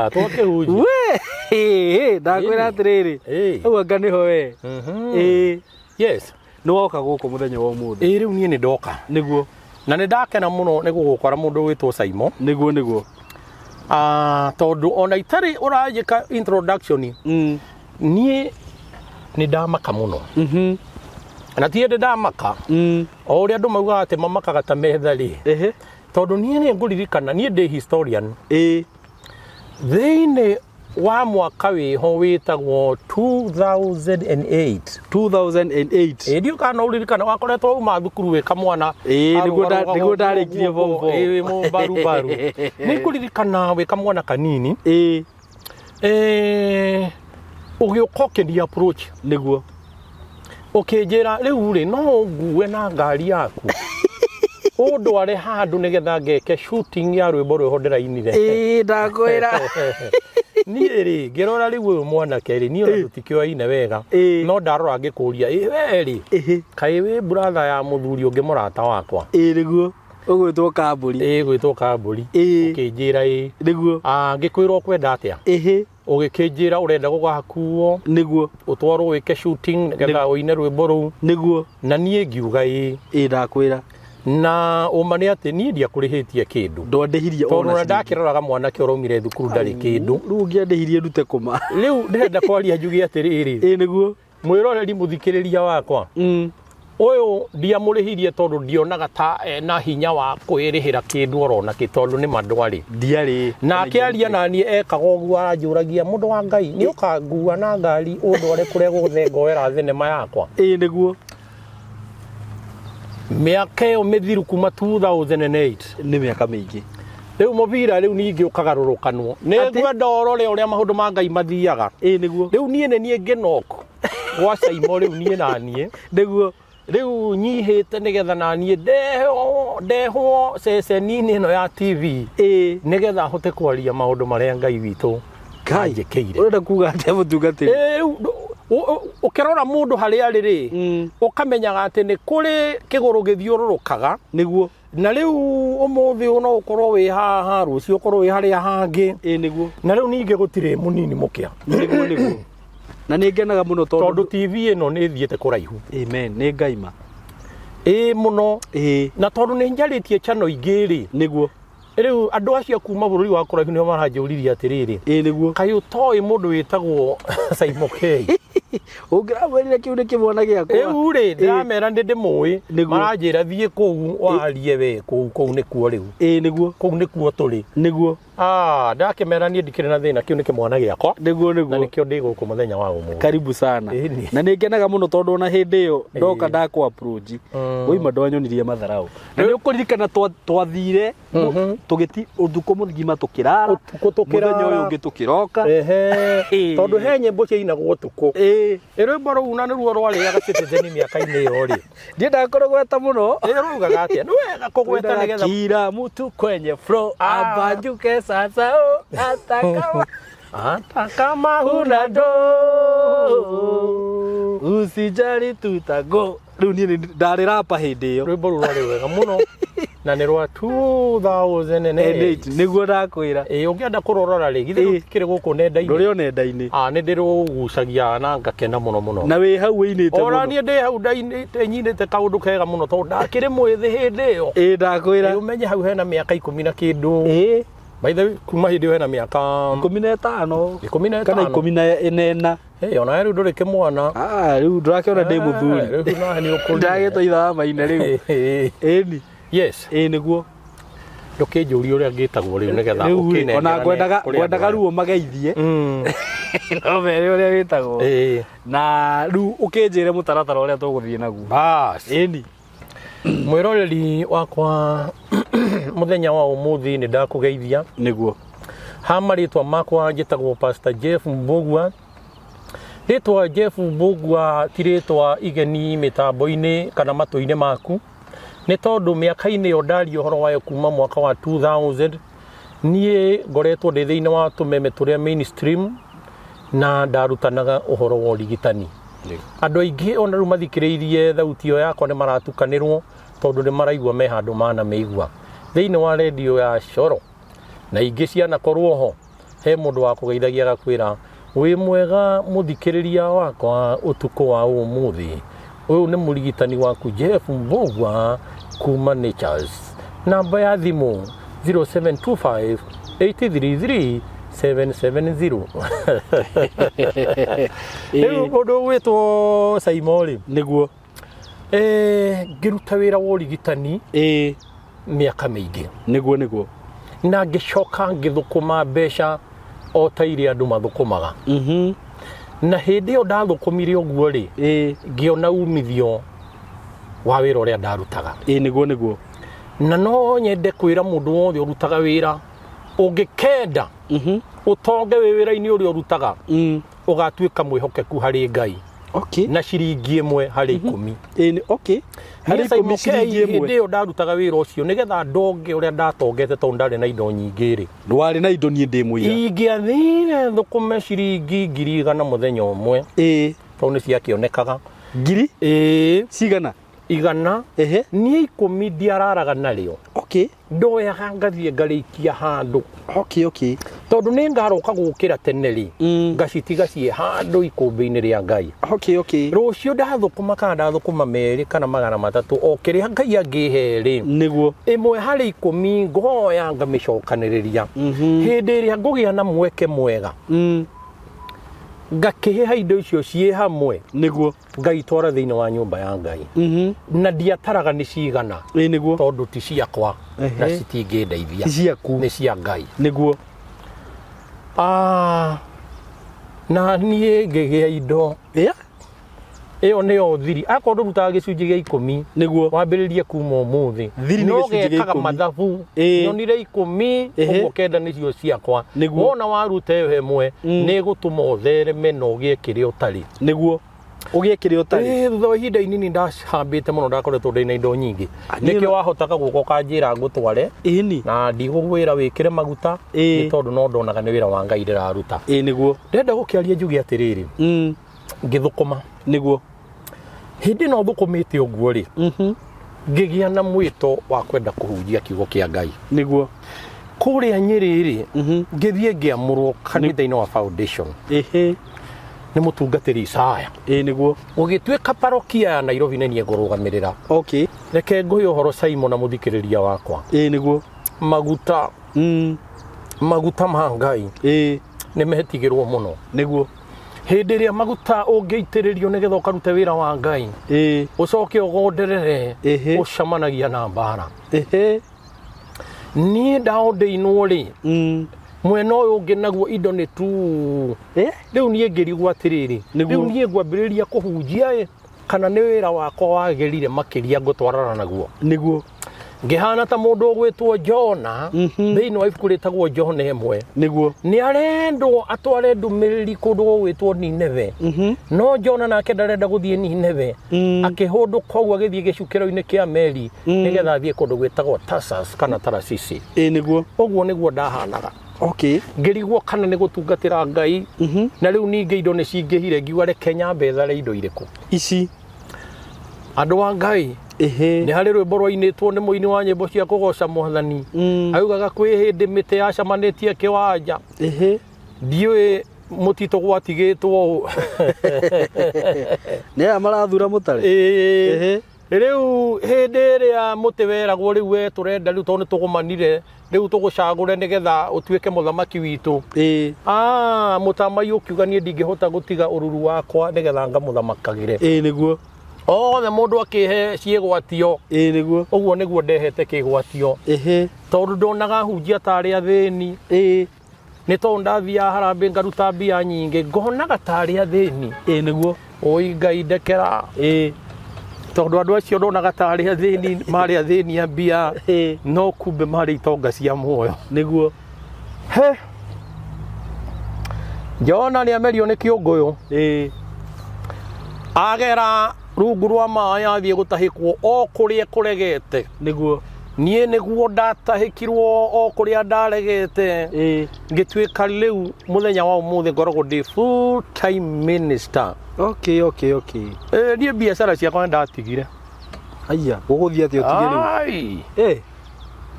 Twakĩhunjia. We, ndakwĩra atĩrĩrĩ. Hau anga nĩho we. Yes. Nĩ woka gũkũ mũthenya wa ũmũthĩ. Ĩĩ rĩu niĩ nĩ ndoka. Na nĩ ndakena mũno nĩ gũgũkora mũndũ wĩtwo Saimo. Nĩguo nĩguo. Tondũ ona itarĩ ũranjĩka introduction, niĩ nĩ ndamaka mũno. Na ti hĩndĩ ndamaka. O ũrĩa andũ maugaga atĩ mamakaga ta metha rĩ. Tondũ niĩ nĩ ngũririkana, niĩ ndĩ historian. Thĩinĩ wa mwaka wĩho wĩtagwo 2008. 2008. Ĩ, ndiũ kana no ũririkane wakoretwo uma thukuru wĩ kamwana. Ĩĩ, nĩguo Arũgarũgaga nĩguo ndarĩkirie ũguo, form four. ĩĩ, wĩ mũmbarubaru. Nĩ ngũririkana wĩ kamwana kanini. Ĩĩ. Ũgĩũka ũkĩni approach. Nĩguo. Ũkĩnjĩra rĩu rĩ no ũngue na ngari yaku ũndware handũ nĩgetha ngeke shooting ya rwĩmbo rwĩho ndĩrainire. Ĩĩ, ndakwĩra. Niĩ rĩ ngĩrora rĩu ũyũ mwanake rĩ, niĩ ona tũtikĩoaine wega, no ndarora ngĩkũria, ĩ we rĩ, kaĩ wĩ brother ya mũthuri ũngĩ mũrata wakwa? Ĩĩ, nĩguo. Ũgwĩtwo Kambũri. Ĩ, gwĩtwo Kambũri. Ũkĩnjĩra ĩ. Nĩguo. Ah, ngĩkwĩra ũkwenda atĩa? Ũgĩkĩnjĩra ũrenda gũgakuo. Nĩguo. Ũtwarwo wĩke shooting nĩgetha ũine rwĩmbo rũu. Nĩguo. Na niĩ ngiuga ĩ. Ĩ, ndakwĩra. Na ũma nĩ atĩ niĩ ndiakũrĩhĩtie kĩndũ. Ndwandĩhirie Tondũ ona ona ciringi. ndakĩroraga mwanake ũraumire thukuru ndarĩ kĩndũ. Rĩu ũngĩandĩhirie ndute kũma. Rĩu ndĩrenda kwaria njuge atĩrĩrĩ. Ĩ, nĩguo. Mwĩroreri mũthikĩrĩria wakwa. Ũyũ ndiamũrĩhirie tondũ ndionaga ta ena hinya wa kwĩrĩhĩra kĩndũ orona kĩ, tondũ nĩ ma ndwarĩ. Ndiarĩ. Na akĩaria na niĩ ekaga ũguo, aranjũragia, mũndũ wa Ngai, nĩ ũkangua na ngari ũndware kũrĩa guothe ngoera thenema yakwa? Ĩ, nĩguo. Mĩaka ĩyo mĩthiru kuma 2008. Nĩ mĩaka mĩingĩ. Rĩu mũbira rĩu ningĩ ũkagarũrũkanwo. Nĩ Atĩ? ngwenda ũrore ũrĩa maũndũ ma Ngai mathiaga. Ĩ, nĩguo. Rĩu niĩ nĩ niĩ ngĩnok gwa Caimo rĩu niĩ na niĩ. Nĩguo. Rĩu nyihĩte nĩgetha na niĩ ndehwo ceceni-inĩ ĩno ya TV. Ĩ. Nĩgetha hote kwaria maũndũ marĩa Ngai witũ Ngai, anjĩkĩire. Ũrenda kuga atĩa mũtungatĩri? Ĩ, rĩu ũkĩrora mũndũ harĩa arĩ rĩ, ũkamenyaga atĩ nĩ kũrĩ kĩgũrũ gĩthiũrũrũkaga. Nĩguo. Na rĩu ũmũthĩ ũyũ no ũkorwo wĩ haha, rũciũ ũkorwo wĩ harĩa hangĩ. Ĩ, nĩguo. Na rĩu ningĩ gũtirĩ mũnini mũkĩa. Nĩguo, nĩguo. Na nĩ ngenaga mũno tondũ Tondũ TV ĩno nĩ ĩthiĩte kũraihu. Amen, nĩ Ngai ma. Ĩ, mũno. Ĩ. Na tondũ nĩ njarĩtie channel ingĩ rĩ. Nĩguo. Rĩu andũ acio kuma bũrũri wa kũraihu nĩo maranjũririe atĩrĩrĩ. Ĩ, nĩguo. Kaĩ ũtoĩ mũndũ wĩtagwo Saimo K? Ũngĩramwĩrire kĩu nĩ kĩmwana gĩakwa. Rĩu rĩ, ndĩramera nĩ ndĩmũĩ. Nĩguo. Maranjĩra thiĩ kũu warie we, kũu nĩkuo rĩu. Ĩ, nĩguo. Kũu nĩkuo tũrĩ. Nĩguo. Ndakĩmera niĩ ndikĩrĩ na thĩna, kĩu nĩ kĩmwana gĩakwa. Nĩguo, nĩguo. Na nĩkĩo ndĩ gũkũ mũthenya wa ũmũthĩ. Karibu sana. Ĩni. Na nĩ ngenaga mũno tondũ ona hĩndĩ ĩyo ndoka ndakũ approach. Woima ndwanyonirie matharau. Na nĩ ũkũririkana twathire tũgĩti ũtukũ mũgima tũkĩrara. Ũtukũ tũkĩrara. Mũthenya ũyũ ũngĩ tũkĩroka. Ehe. Tondũ he nyĩmbo ciainagwo ũtukũ. Ĩ. Ĩ, rwĩmbo rũu na nĩruo rwarĩaga Citizen mĩaka-inĩ ĩyo rĩ. Ndiendaga kũrũgweta mũno. Ĩ, rũgaga atĩa? Nĩ wega kũgweta nĩgetha Kila mtu kwenye flow abanjuke sasa o hata kama hata kama huna do usijali tutago. Rĩu niĩ nĩ ndarĩ rapa hĩndĩ ĩyo. Rwĩmbo rũu rwarĩ wega mũno na nĩ rwa 2008. Nĩguo ndakwĩra. Ĩ, ũngĩenda kũrũrora rĩ, githĩ rũtikĩrĩ gũkũ nenda-inĩ? Rũrĩ o nenda-inĩ. Nĩ ndĩrũgucagia na ngakena mũno mũno. Na wĩ hau wĩinĩte Ona mũno. niĩ ndĩ hau ndainĩte, nyinĩte kaũndũ kega mũno tondũ ndakĩrĩ mwĩthĩ hĩndĩ ĩyo. Ĩ, ndakwĩra. Ĩ, ũmenye hau hena mĩaka ikũmi na kĩndũ. Ĩ. By the way, kuma hĩndĩ ĩyo hena mĩaka 15. Ikũmi na Kana ĩtano. 14. Ĩ, ona we rĩu ndũrĩ kĩmwana. Rĩu ndũrakĩona ndĩ mũthuri. Rĩu nawe nĩ ũkũrire. Ndagĩtwo itha wa maina rĩu. Ĩni. Yes. Ĩ, nĩguo. Ndũkĩnjũrie ũrĩa ngĩtagwo rĩu nĩgetha Rĩu rĩ, ũkĩnengera ona nĩ kũrĩ ngwendaga andũ rĩu ũmageithie. No mere ũrĩa wĩtagwo. Ĩ. Na rĩu ũkĩnjĩre mũtaratara ũrĩa tũgũthiĩ naguo. Bas. Ĩni. Mwĩroreri wakwa mũthenya wa ũmũthĩ nĩ ndakũgeithia. Nĩguo. Ha marĩtwa makwa njĩtagwo Pastor Jeff Mbũgua. Rĩtwa Jeff Mbũgua ti rĩtwa igeni mĩtambo-inĩ kana matũ-inĩ maku. Nĩ tondũ mĩaka-inĩ ĩyo ndaria ũhoro wayo kuma mwaka wa 2000, niĩ ngoretwo ndĩ thĩinĩ wa tũmeme tũrĩa mainstream na ndarutanaga ũhoro wa ũrigitani. Andũ aingĩ ona rĩu mathikĩrĩirie thauti ĩyo yakwa nĩ maratukanĩrwo tondũ nĩ maraigua me handũ manamĩigua. Thĩinĩ wa redio ya Coro na ingĩ cianakorwo ho, he mũndũ wa kũgeithagia agakwĩra wĩ mwega mũthikĩrĩria wakwa ũtukũ wa ũmũthĩ. Ũyũ nĩ mũrigitani waku Jeff Mbũgua kuma Natures. Namba ya thimũ 0725 833 770. Rĩu mũndũ ũgwĩtwo Saimo rĩ, Nĩguo. Ngĩruta wĩra wa ũrigitani mĩaka mĩingĩ. Nĩguo, nĩguo. Na ngĩcoka ngĩthũkũma mbeca O ta iria andũ mathũkũmaga. Na hĩndĩ ĩyo ndathũkũmire ũguo rĩ, ngĩona umithio wa wĩra ũrĩa ndarutaga. Ĩĩ nĩguo nĩguo. Na no nyende kwĩra mũndũ wothe ũrutaga wĩra, ũngĩkenda ũtonge wĩ wĩra-inĩ ũrĩa ũrutaga, ũgatuĩka mwĩhokeku harĩ Ngai. Na ciringi 1 harĩ 10. Ĩĩ nĩ okay. Harĩ Niĩ 10 Simon ciringi K, 1. Hĩndĩ ĩyo ndarutaga wĩra ũcio nĩgetha ndonge ũrĩa ndatongete tondũ ndarĩ na indo nyingĩ rĩ. Ndwarĩ na indo niĩ ndĩ mũira. Ingĩathire thũkũme ciringi 100,000 mũthenya ũmwe. Tondũ nĩ ciakĩonekaga. Ngiri? Ĩĩ. Cigana? 100. Niĩ 10 ndiararaga narĩo. Ndoyaga ngathiĩ ngarĩikia handũ. Okay. Tondũ nĩ ngaroka gũkĩra tene rĩ, ngacitiga ciĩ handũ ikũmbĩ-inĩ rĩa Ngai. Okay. Rũciũ ndathũkũma kana ndathũkũma 2 kana 300 o kĩrĩa Ngai angĩhe rĩ. Nĩguo. 1 harĩ 10 ngoya ngamĩcokanĩrĩria. Hĩndĩ ĩrĩa ngũgĩa na mweke mwega. Ngakĩheha indo icio ciĩ hamwe. Nĩguo. Ngaitwara thĩinĩ wa nyũmba ya Ngai. Na ndiataraga nĩ cigana. Ĩĩ nĩguo. Tondũ ti ciakwa na citingĩndeithia. Ti ciaku. Nĩ cia Ngai. Nĩguo. Na niĩ ngĩgĩa indo. Ĩyo nĩyo thiri. Akorwo ndũrutaga gĩcunjĩ gĩa 10. Nĩguo. Wambĩrĩrie kuma ũmũthĩ. Thiri nĩ No gĩcunjĩ gĩa gekaga 10. mathabu. Nyonire 10, ũguo 9 nĩcio ciakwa. Nĩguo. Wona waruta ĩyo 1, nĩ ĩgũtũma ũthereme na ũgĩe kĩrĩa ũtarĩ. Nĩguo. Ũgĩe kĩrĩa ũtarĩ. Thutha wa ihinda inini ndahambĩte mũno, ndakoretwo ndĩ na indo nyingĩ. Nĩkĩo wahotaga gũka ũkanjĩra ngũtware. Ĩni. Na ndigũgwĩra wĩkĩre maguta, nĩ tondũ no ndonaga nĩ wĩra wa Ngai ndĩraruta. Ĩĩ nĩguo. Ndĩrenda gũkĩaria njuge atĩrĩrĩ. Ngĩthũkũma. Nĩguo. Hĩndĩ ĩno thũkũmĩte ũguo rĩ, ngĩgĩa na mwĩto wa kwenda kũhunjia kiugo kĩa Ngai. Nĩguo. Kũrĩa Nyĩrĩ rĩ, ngĩthiĩ ngĩamũrwo kanitha-inĩ wa Foundation. Nĩ mũtungatĩri Isaya. Ĩĩ nĩguo. Gũgĩtuĩka parokia ya Nairobi nĩ niĩ ngũrũgamĩrĩra. Reke ngũhe ũhoro Simon na mũthikĩrĩria wakwa. Ĩĩ nĩguo. Maguta. Maguta ma Ngai. Nĩ metigĩrwo mũno. Nĩguo. Hĩndĩ ĩrĩa maguta ũngĩitĩrĩrio nĩgetha ũkarute wĩra wa Ngai, ũcoke ũgonderere, ũcemanagia na mbara. Niĩ ndaondĩinwo rĩ, mwena ũyũ ũngĩ naguo indo nĩ tu. Rĩu niĩ ngĩrigwo atĩrĩrĩ, rĩu niĩ ngwambĩrĩria kũhunjia ĩ, kana nĩ wĩra wakwa wagĩrire makĩria ngũtwarana naguo. Nĩguo. Ngĩhana ta mũndũ ũgwĩtwo Jona, thĩinĩ wa ibuku rĩtagwo Jona 1. Nĩguo. Nĩ arendwo atware ndũmĩrĩri kũndũ gũgwĩtwo Nineve. No Jona nake ndarenda gũthiĩ Nineve. Akĩhũndũka ũguo agĩthiĩ gĩcukĩro-inĩ kĩa meri, nĩgetha athiĩ kũndũ gwĩtagwo Tarsus kana Tarasisi. Ĩĩ nĩguo. Ũguo nĩguo ndahanaga. Ngĩrigwo kana nĩ gũtungatĩra Ngai. Na rĩu ningĩ indo nĩ cingĩhire, ngiuga reke nyambe thare indo irĩkũ. Ici. Andũ a Ngai. Nĩ harĩ rwĩmbo rwainĩtwo nĩ mũini wa nyĩmbo cia kũgoca Mwathani. Augaga kwĩ hĩndĩ mĩtĩ yacemanĩtie kĩwanja. Ndiũĩ mũtitũ gwatigĩtwo ũũ. Nĩ aya marathura mũtare? Rĩu hĩndĩ ĩrĩa mũtĩ weragwo rĩu we tũrenda rĩu tondũ nĩ tũgũmanire, rĩu tũgũcagũre nĩgetha ũtuĩke mũthamaki witũ. Mũtamaiyũ ũkiuga niĩ ndingĩhota gũtiga ũruru wakwa nĩgetha ngamũthamakagĩre. Ĩĩ nĩguo. Othe mũndũ akĩhe ciĩgwatio. Ĩĩ nĩguo. Ũguo nĩguo ndehete kĩgwatio. Tondũ ndonaga hunjia tarĩ athĩni. Nĩ tondũ ndathiaga harambĩ ngaruta mbia nyingĩ, ngonaga tarĩ athĩni. Ĩĩ nĩguo. Oi Ngai ndekera. Tondũ andũ acio ndonaga tarĩ athĩni, marĩ athĩni a mbia, no kumbe marĩ itonga cia muoyo. Nĩguo. He. Jona nĩ amerio nĩ kĩũngũyũ. Agera rungu rwa maĩ athiĩ gũtahĩkwo o kũrĩa kũregete. Nĩguo. Niĩ nĩguo ndatahĩkirwo o kũrĩa ndaregete. Ngĩtuĩka rĩu mũthenya wa ũmũthĩ ngoragwo ndĩ full time minister. Niĩ biacara ciakwa nĩndatigire. Haiya, gũgũthiĩ atĩa ũtige rĩu? Ai.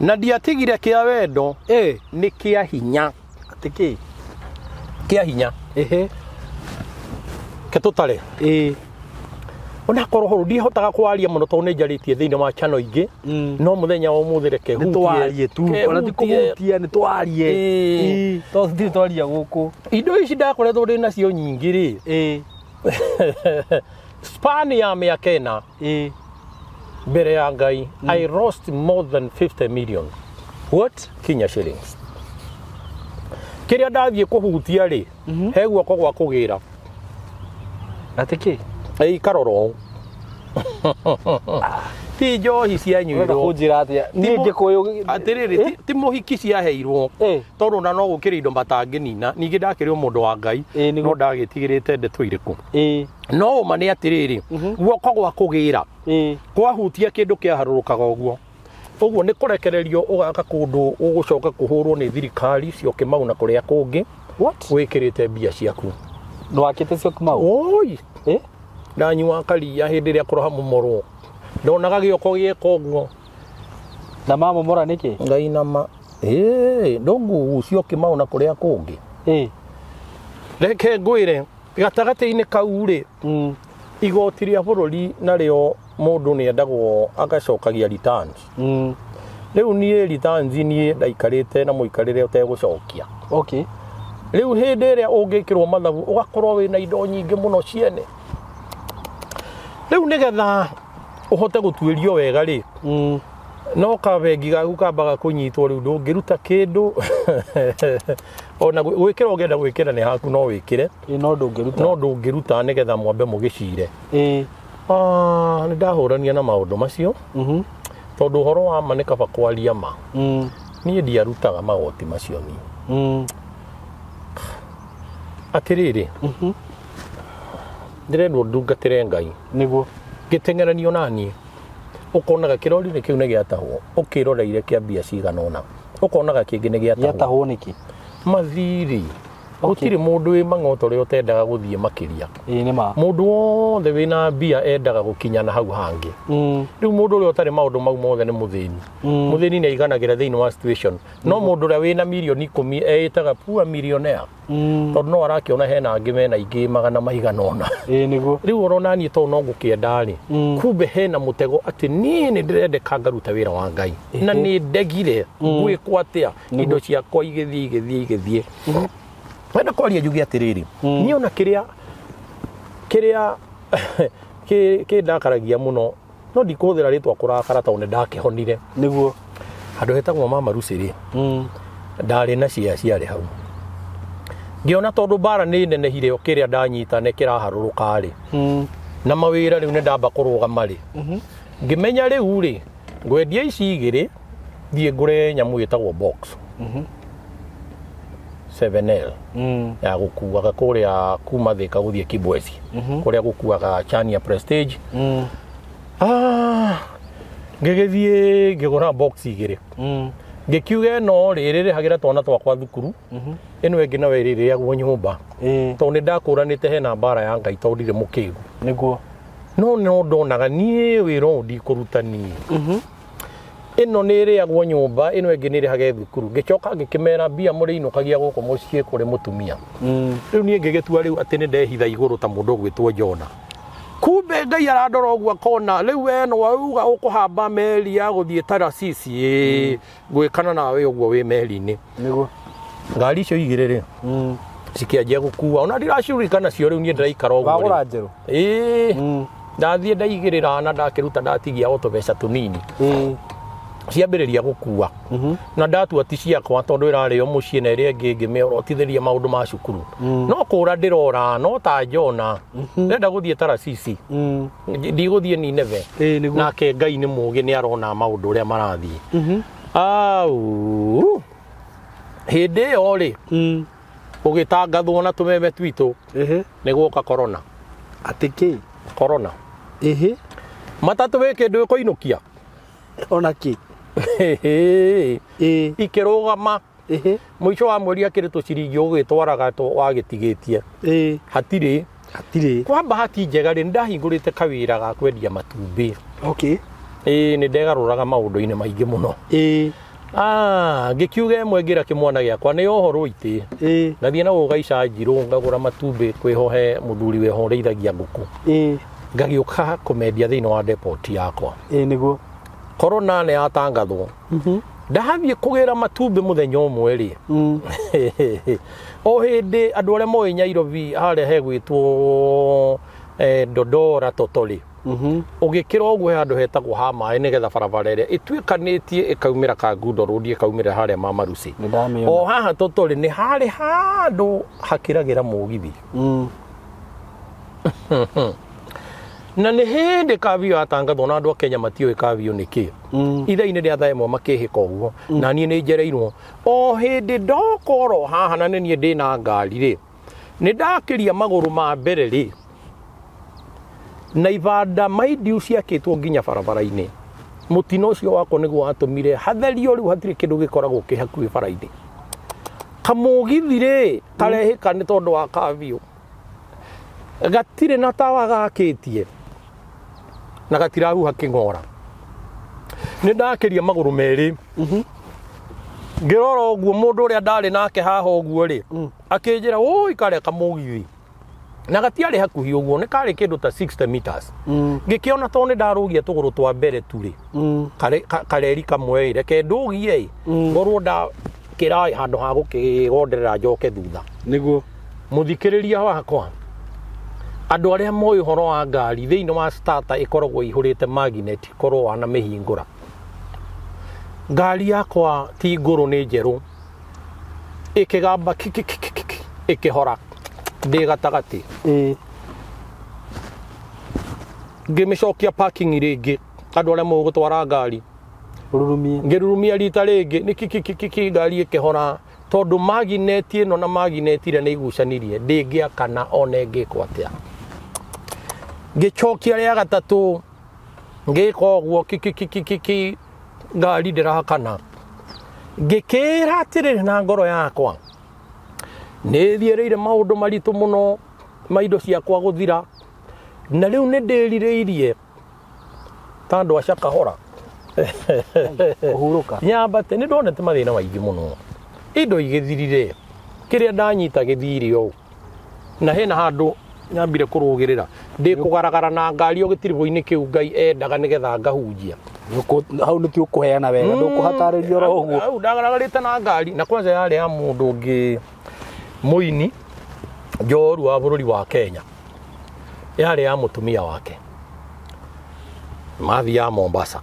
Na ndiatigire kĩa wendo, nĩ kĩa hinya. Atĩ kĩ? Kĩa hinya. Ke tũtare. Onakorwo hau ndihotaga kwaria mũno tondũ nĩ njarĩtie thĩinĩ wa channel ingĩ, no mũthenya wa ũmũthĩ reke Nĩ twarie tu, hutie. ona ti kũhutia, nĩ twarie. Tondũ tũtirĩ twaria gũkũ. Indo ici ndakoretwo ndĩ nacio nyingĩ rĩ. Span ya mĩaka 4. Mbere ya Ngai, I lost more than 50 million. What? Kenya shillings. Kĩrĩa ndathiĩ kũhutia rĩ, he guoko gwa kũgĩra. Atĩ kĩ? Ĩikarora ũũ. Ti njohi Ũrenda cianyuirwo. kũnjĩra atĩa? Niĩ ngĩkũyũ. Atĩrĩrĩ, ti mũhiki ciaheirwo. Tondũ na no gũkĩrĩ indo matangĩnina. Ningĩ ndakĩrĩ o mũndũ wa Ngai. Ĩĩ, nĩguo. No ndagĩtigĩrĩte ndeto irĩkũ. No ũma nĩ atĩrĩrĩ, guoko gwa kũgĩra kwahutia kĩndũ kĩaharũrũkaga ũguo. Ũguo nĩ kũrekererio ũgaka kũndũ ũgũcoka kũhũrwo nĩ thirikari Syokimau na kũrĩa kũngĩ. What? Wĩkĩrĩte mbia ciaku. Ndwakĩte Syokimau? Oi! Ndanyua karia hĩndĩ ĩrĩa kũroha momorwo. Ndonaga gĩoko gĩeka ũguo. Na mamomora nĩkĩ? Ngainama. Ĩĩ, ndũngugu Syokimau na kũrĩa kũngĩ. Reke ngwĩre, gatagatĩ-inĩ kau rĩ, igoti rĩa bũrũri narĩo mũndũ nĩ endagwo agacokagia returns. Rĩu niĩ returns niĩ ndaikarĩte na mũikarĩre ũtegũcokia. Rĩu hĩndĩ ĩrĩa ũngĩkĩrwo mathabu ũgakorwo wĩna indo nyingĩ mũno ciene. Rĩu nĩgetha ũhote gũtuĩrio wega rĩ, no kabengi gaku kambaga kũnyitwo. Rĩu ndũngĩruta kĩndũ ona gwĩkĩra ũngĩenda gwĩkĩra nĩ haku no wĩkĩre. Ĩĩ, no ndũngĩruta. No ndũngĩruta nĩgetha mwambe mũgĩcire. Nĩ ndahũrania na maũndũ macio tondũ ũhoro wa ma nĩ kaba kwaria ma. Niĩ ndiarutaga magoti macio niĩ. Atĩrĩrĩ, ndĩrendwo ndungatĩre Ngai. Nĩguo. Ngĩteng'eranio na niĩ ũkonaga kĩrori-inĩ kĩu nĩ gĩatahwo, ũkĩroreire kĩa mbia cigana ũna, ũkonaga kĩngĩ nĩ gĩatahwo. Gĩatahwo nĩkĩ? Mathirĩ. Gũtirĩ mũndũ wĩ mang'oto ũrĩa ũtendaga gũthiĩ makĩria. Ĩĩ, nĩ ma. Mũndũ wothe wĩna mbia endaga gũkinya na hau hangĩ. Rĩu mũndũ ũrĩa ũtarĩ maũndũ mau mothe nĩ mũthĩni. Mũthĩni nĩ aiganagĩra thĩinĩ wa situation, no mũndũ ũrĩa wĩna mirioni 10 eĩtaga poor millionaire, tondũ no arakĩona hena angĩ mena ingĩ magana maigana ũna. Ĩĩ, nĩguo. Rĩu orona niĩ tondũ no ngũkĩenda rĩ, kumbe hena mũtego atĩ niĩ nĩ ndĩrendeka ngaruta wĩra wa Ngai na nĩ ndegire gwĩkwo atĩa, indo ciakwa igĩthiĩ igĩthiĩ igĩthiĩ. Wenda kwaria njuge atĩrĩrĩ, niĩ ona kĩrĩa kĩrĩa kĩndakaragia mũno, no ndikũhũthĩra rĩtwa kũrakara tondũ nĩ ndakĩhonire. Nĩguo. Handũ hetagwo Mama Lucy rĩ, ndarĩ na cia ciarĩ hau, ngĩona tondũ mbara nĩ nenehire, o kĩrĩa ndanyita nĩ kĩraharũrũka rĩ, na mawĩra rĩu nĩ ndamba kũrũgama rĩ, ngĩmenya rĩu rĩ ngwendia ici igĩrĩ, thiĩ ngũre nyamũ ĩtagwo box 7L ya gũkuaga kũrĩa kuma Thika gũthiĩ Kibwezi, kũrĩa gũkuaga Chania Prestige. Ngĩgĩthiĩ ngĩgũra box igĩrĩ, ngĩkiuga ĩno rĩ ĩrĩrĩhagĩra twana twakwa thukuru, ĩno ĩngĩ nayo ĩrĩrĩagwo nyũmba, tondũ nĩ ndakũranĩte hena mbara ya Ngai tondũ ndirĩ mũkĩgu. No no ndonaga niĩ wĩra ũyũ ndikũruta niĩ, ĩno nĩ ĩrĩagwo nyũmba, ĩno ĩngĩ nĩ ĩrĩhage thukuru. Ngĩcoka ngĩkĩmera mbia mũrĩinũkagia gũkũ mũciĩ kũrĩ mũtumia. Rĩu niĩ ngĩgĩtua rĩu atĩ nĩ ndehitha igũrũ ta mũndũ ũgwĩtwo Jona. Kumbe Ngai arandora ũguo akona rĩu we no wauga ũkũhamba meri ya gũthiĩ Tarasisi, ĩĩ, ngwĩkana nawe ũguo wĩ meri-inĩ. Ngari icio igĩrĩ rĩ cikĩanjia gũkua, ona ndiracirurika nacio rĩu niĩ ndĩraikara ũguo rĩ. Wagũra njerũ? Ĩĩ, ndathiĩ ndaigĩrĩra na ndakĩruta ndatigia o tũbeca tũnini. Ciambĩrĩria gũkua na ndatua ti ciakwa tondũ ĩrarĩo mũciĩ na ĩrĩa ĩngĩ ngĩmĩorotithĩria maũndũ ma cukuru. No kũra ndĩrora no ta Jona, ndĩrenda gũthiĩ Tarasisi, ndigũthiĩ Nineve. Ĩĩ, nĩguo. Nake Ngai nĩ mũũgĩ, nĩ arona maũndũ ũrĩa marathiĩ. Au hĩndĩ ĩyo rĩ, gũgĩtangathwo na tũmeme twitũ nĩ gwoka corona. Atĩ kĩ? Corona. Matatũ wĩ kĩndũ ĩkũinũkia. Ona kĩ? Ĩĩ. Ikĩrũgama. Mũico wa mweri akĩrĩ tũciringi ũgĩtwaraga wagĩtigĩtie hatirĩ. Hatirĩ. Kwa bahati njega rĩ, nĩndahingũrĩte kawĩra ga kwendia matumbĩ. Ĩĩ, nĩ ndegarũraga maũndũ-inĩ maingĩ mũno. Ngĩkiuga ĩmwe ngĩra kĩmwana gĩakwa nĩ ohorwo itĩ, ngathiĩ na gũgaica njirũ ngagũra matumbĩ kwĩho he mũthuri wĩho ũrĩithagia ngũkũ, ngagĩũka kũmendia thĩinĩ wa depot yakwa. Ĩĩ, nĩguo. Corona nĩ yatangathwo. Ndathiĩ kũgĩra matumbĩ mũthenya ũmwe rĩ, o hĩndĩ andũ arĩa moĩ Nyairobi harĩa hegwĩtwo Dodora Totorĩ. Ũgĩkĩra ũguo he handũ hetagwo ha maĩ nĩgetha barabara ĩrĩa ĩtuĩkanĩtie ĩkaumĩra Kangundo Road, ĩkaumĩra harĩa Mamarusi. Nĩ ndamĩona. O haha tũtũrĩ nĩ harĩ handũ hakĩragĩra mũgithi. Na nĩ hĩndĩ kavio yatangathwo na andũ a Kenya matiũĩ kavio nĩ kĩ. Ithaa-inĩ rĩa thaa 1 makĩhĩka ũguo na niĩ nĩ njereirwo o hĩndĩ ndoka oro haha na nĩ niĩ ndĩna ngari rĩ, nĩ ndakĩria magũrũ ma mbere rĩ, na ibanda maindiu ciakĩtwo nginya barabara-inĩ. Mũtino ũcio wakwa nĩguo watũmire hatherio, rĩu hatirĩ kĩndũ gĩkoragwo kĩ hakuhĩ bara-inĩ. Kamũgithi rĩ karehĩka nĩ tondũ wa kavio, gatirĩ na tawa gakĩtie na gatirahuha kĩng'ora. Nĩ ndakĩria magũrũ merĩ, ngĩrora ũguo mũndũ ũrĩa ndarĩ nake haha ũguo rĩ, akĩnjĩra ũi karĩa kamũgithi na gatiarĩ hakuhĩ ũguo, nĩ karĩ kĩndũ ta 60 meters. Ngĩkĩona tondũ nĩ ndarũgia tũgũrũ twa mbere tu rĩ, kareri kamwe ĩ, reke ndũgie ĩ, ngorwo ndakĩra handũ ha gũkĩgonderera njoke thutha. Nĩguo. Mũthikĩrĩria wakwa, andũ arĩa moĩ ũhoro wa ngari, thĩinĩ wa starter ĩkoragwo ĩihũrĩte magnet, korwo wanamĩhingũra. Ngari yakwa ti ngũrũ, nĩ njerũ, ĩkĩgamba kikikikiki, ĩkĩhora ndĩ gatagatĩ. Ngĩmĩcokia parking rĩngĩ, andũ arĩa moĩ gũtwara ngari. Ũrurumie. Ngĩrurumia rita rĩngĩ nĩ kikikikiki, ngari ĩkĩhora tondũ magnet ĩno na magnet ĩrĩa nĩ igucanirie, ndĩngĩakana ona ĩngĩkwo atĩa. Ngĩcokia rĩa gatatũ, ngĩka ũguo kikikikiki, ngari ndĩrakana. Ngĩkĩra atĩrĩrĩ na ngoro yakwa, nĩ thiĩrĩire maũndũ maritũ mũno ma indo ciakwa gũthira, na rĩu nĩ ndĩrirĩirie ta andũ a Shakahola Kũhurũka. Nyambate nĩ ndonete mathĩna maingĩ mũno, indo igĩthirire, kĩrĩa ndanyita gĩthire ũũ, na hena handũ nyambire kũrũgĩrĩra ndĩ kũgaragara na ngari o gĩtiribũ-inĩ kĩu Ngai endaga nĩgetha ngahunjia. Hau nĩ ũkũheana wega, ndũkũhatarĩria oro ũguo. Hau ndagaragarĩte na ngari, na kwanza yarĩ ya mũndũ ũngĩ mũini njorua wa bũrũri wa Kenya, yarĩ ya mũtumia wake. Mathiaga Mombasa,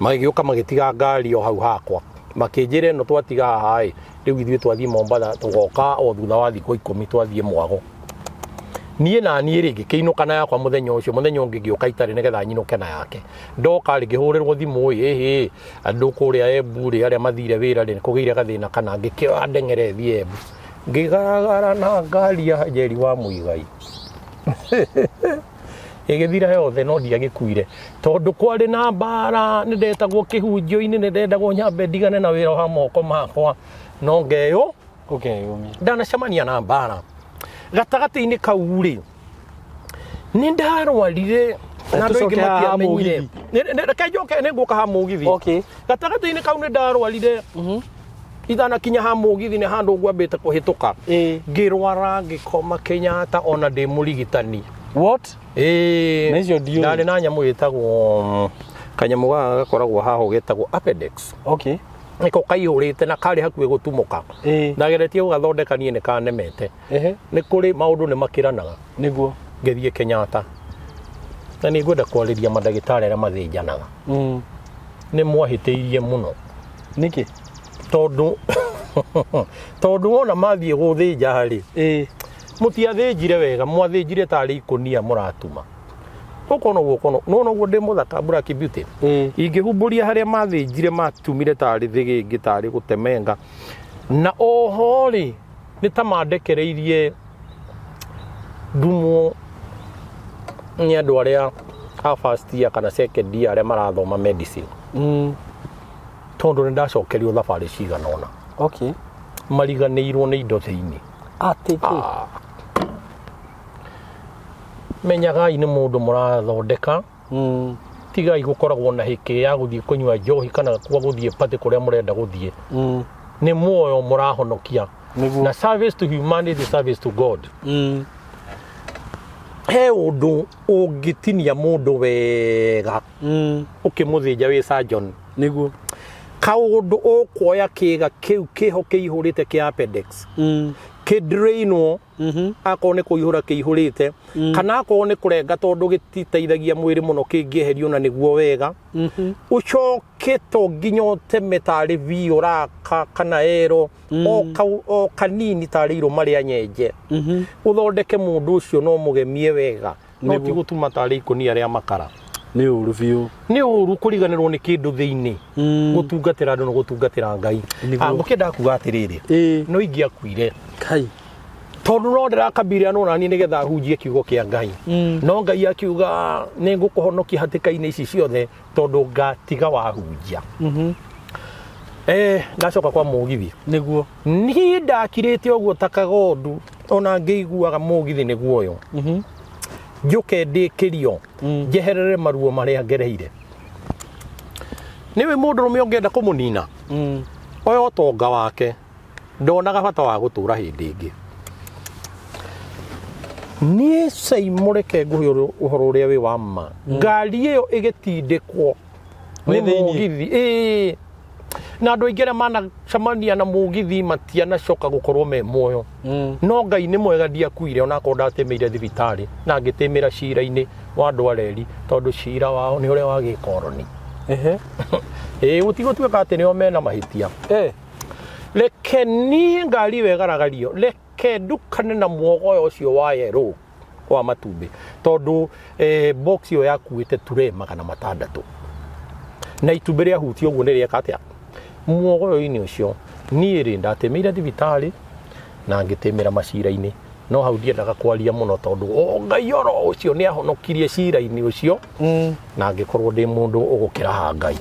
magĩgĩũka magĩtiga ngari o hau hakwa, makĩnjĩra ĩno twatiga haha ĩ, rĩu ithuĩ twathiĩ Mombasa tũgoka o thutha wa thikũ 10 twathiĩ mwago. Niĩ na niĩ rĩ ngĩkĩinũka na yakwa mũthenya ũcio, mũthenya ũngĩ ngĩũka itarĩ nĩgetha nyinũke na yake. Ndoka rĩ ngĩhũrĩrwo thimũ ĩ, ĩhĩ andũ kũrĩa Embu rĩ arĩa mathire wĩra rĩ kũgĩire gathĩna kana, ngĩkĩoya ndeng'ere thiĩ Embu, ngĩgaragara na ngari ya Njeri wa Mũigai ĩgĩthira yothe, no ndiagĩkuire tondũ kwarĩ na mbara. Nĩ ndetagwo kĩhunjio-inĩ, nĩ ndendagwo nyambe ndigane na wĩra wa moko makwa, no ngeyũ Ũkeyũmia. Ndanacemania na mbara gatagatĩ-inĩ kau rĩ, nĩ ndarwarire na andũ aingĩ Tũcoke haha matiamenyire. mũgithi. Reke njoke, nĩ ngũka ha mũgithi. Gatagatĩ-inĩ kau nĩ ndarwarire. Itanakinya ha mũgithi nĩ handũ ngwambĩte kũhĩtũka. Ngĩrwara ngĩkoma Kenyatta ona ndĩ mũrigitani. What? Ĩĩ. Na icio ndiũĩ. Ndarĩ na nyamũ ĩtagwo, kanyamũ gaka gakoragwo haha getagwo appendix. Nĩko kaihũrĩte na karĩ hakuhĩ gũtumũka. Ndageretie gũgathondeka niĩ nĩ kanemete. Nĩ kũrĩ maũndũ nĩ makĩranaga. Nĩguo. Ngĩthiĩ Kenyatta na nĩ ngwenda kwarĩria mandagĩtarĩ arĩa mathĩnjanaga. Nĩ mwahĩtĩirie mũno. Nĩkĩ? Tondũ wona mathiĩ gũthĩnja rĩ, mũtiathĩnjire wega, mwathĩnjire tarĩ ikũnia mũratuma. Ũkona ũguo, ũkona nona ũguo ndĩ mũthaka, Black Beauty. Ingĩhumbũria harĩa mathĩnjire, matumire tarĩ thĩgĩngĩ, tarĩ gũtemenga, na oho rĩ nĩ ta mandekereirie ndumwo nĩ andũ arĩa a first year kana second year arĩa marathoma medicine, tondũ nĩ ndacokerio thabarĩ cigana ũna. Mariganĩirwo nĩ indo thĩinĩ. Atĩ kĩ? Menyagai nĩ mũndũ mũrathondeka. Tigai gũkoragwo na hĩkĩ ya gũthiĩ kũnyua njohi kana kwa gũthiĩ party kũrĩa mũrenda gũthiĩ. Nĩ muoyo mũrahonokia. Na service to humanity, service to God. He ũndũ ũngĩtinia mũndũ wega ũkĩmũthĩnja wĩ surgeon. Nĩguo. Kaũndũ ũkuoya kĩga kĩu kĩho kĩihũrĩte kĩa appendix. Kĩdrainwo akorwo nĩ kũihũra kĩihũrĩte kana akorwo nĩ kũrenga tondũ gĩtiteithagia mwĩrĩ mũno kĩngĩeherio na nĩguo wega. Ũcoke to nginya ũteme tarĩ V ũraka kana ero o kanini tarĩ irũma rĩa nyenje. Ũthondeke mũndũ ũcio no mũgemie wega no ti gũtuma tarĩ ikũnia rĩa makara. Nĩ ũru biũ. Nĩ ũru kũriganĩrwo nĩ kĩndũ thĩinĩ. Gũtungatĩra andũ nĩ gũtungatĩra Ngai. Ngũkĩenda kuga atĩrĩrĩ, no ingĩakuire Kai. Tondũ no ndĩrakambire no nani nĩgetha hunjie kiugo kĩa Ngai. No Ngai akiuga nĩ ngũkũhonokia hatĩka-inĩ ici ciothe tondũ ngatiga wahunjia. Ndacoka kwa mũgithi. Nĩguo. Niĩ ndakirĩte ũguo ta kagondu ona ngĩiguaga mũgithi nĩguo ũyũ. Njũke ndĩkĩrio njeherere maruo marĩa ngereire. Nĩũĩ mũndũrũme ũngĩenda kũmũnina? Oya ũtonga wake ndonaga bata wa gũtũra hĩndĩ ĩngĩ. Niĩ Saimo reke ngũhe ũhoro ũrĩa wĩ wa ma. Ngari ĩyo ĩgĩtindĩkwo Wĩ nĩ thĩiniĩ? mũgithi ĩĩ na andũ aingĩ arĩa manacemania na mũgithi matianacoka gũkorwo me muoyo. No Ngai nĩ mwega ndiakuire onakorwo ndatĩmĩire thibitarĩ na ngĩtĩmĩra cira-inĩ wa andũ a reri tondũ cira wao nĩ ũrĩa wa gĩkoroni. Ĩĩ gũtigũtuĩka atĩ nĩo mena mahĩtia. Reke niĩ ngari ĩyo ĩgaragario, reke ndukane na muogoyo ũcio wa yerũ wa matumbĩ tondũ box ĩyo yakuĩte ture 600 na itumbĩ rĩahutia ũguo nĩ rĩeka atĩa muogoyo-inĩ ũcio. Niĩ rĩ ndatĩmĩire thibitarĩ na ngĩtĩmĩra macira-inĩ no hau ndiendaga kwaria mũno tondũ o Ngai oro ũcio nĩ ahonokirie cira-inĩ ũcio na ngĩkorwo ndĩ mũndũ ũgũkĩra ha Ngai.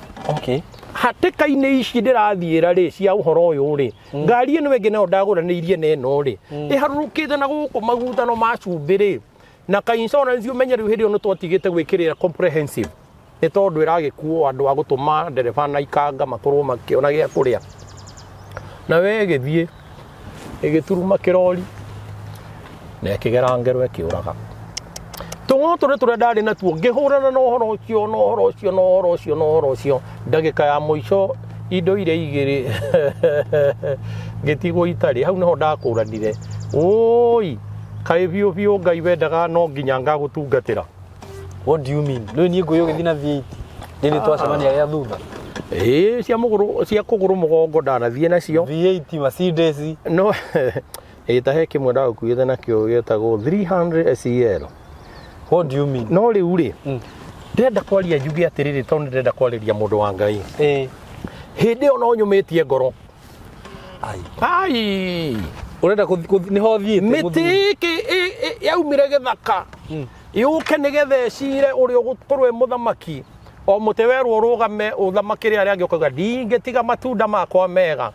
Hatĩka-inĩ ici ndĩrathiĩra rĩ cia ũhoro ũyũ rĩ, ngari ĩno ĩngĩ nayo ndagũranĩirie na ĩno rĩ ĩharũrũkĩte na gũkũ magutano ma cumbĩ rĩ na ka insurance ũmenye rĩu hĩndĩ ĩyo nĩ twatigĩte gwĩkĩrĩra comprehensive nĩ tondũ ĩragĩkuo andũ a gũtũma ndereba na ikanga makorwo makĩona gĩa kũrĩa na we ĩgĩthiĩ ĩgĩturuma kĩrori na ĩkĩgera ngero ĩkĩũraga tũng'o tũrĩ tũrĩa ndarĩ natuo ngĩhũrana na ũhoro ũcio na ũhoro ũcio na ũhoro ũcio na ũhoro ũcio ndagĩka ya mũico indo iria igĩrĩ ngĩtigwo itarĩ hau nĩho ndakũranire ũi kaĩ biũ biũ Ngai wendaga no nginya ngagũtungatĩra. What do you mean? Rĩu niĩ ngũyũ ũgĩthiĩ na V8 nĩ twacemania gĩa thutha. Ĩĩ cia mũgũrũ cia kũgũrũ mũgongo ndanathiĩ nacio. V8 Mercedes. No ĩĩ ta he kĩmwe ndagũkuĩte nakĩo gĩetagwo 300 SEL. What do you mean? No rĩu rĩ ndĩrenda kwaria njuge atĩrĩrĩ tondũ nĩndĩrenda kwarĩria mũndũ wa Ngai. Hĩndĩ ĩyo no nyũmĩtie ngoro. Ai. Ai. Ũrenda nĩho thiĩte mĩtĩ mũthuri. ĩkĩ yaumire gĩthaka yũke nĩgetha ĩcire ũrĩa ũgũkorwo ĩ mũthamaki o mũtĩ werwo ũrũgame ũthamakĩre arĩa angĩ ũkauga ndingĩtiga matunda makwa mega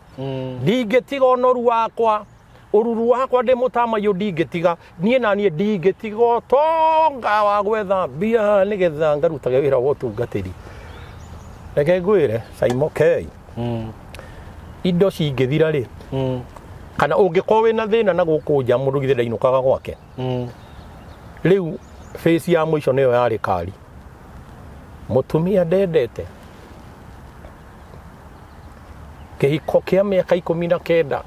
ndingĩtiga ũnoru wakwa ũruru wakwa ndĩ mũtamaiyũ ndingĩtiga niĩ na niĩ ndingĩtiga ũtonga wa gwetha mbia nĩgetha ngarutage wĩra wa ũtungatĩri. Reke ngwĩre Saimo K indo cingĩthira rĩ kana ũngĩkorwo wĩna thĩna na gũkũ nja mũndũ githĩ ndainũkaga gwake. Rĩu face ya mũico nĩyo yarĩ kari mũtumia ndendete kĩhiko kĩa mĩaka 19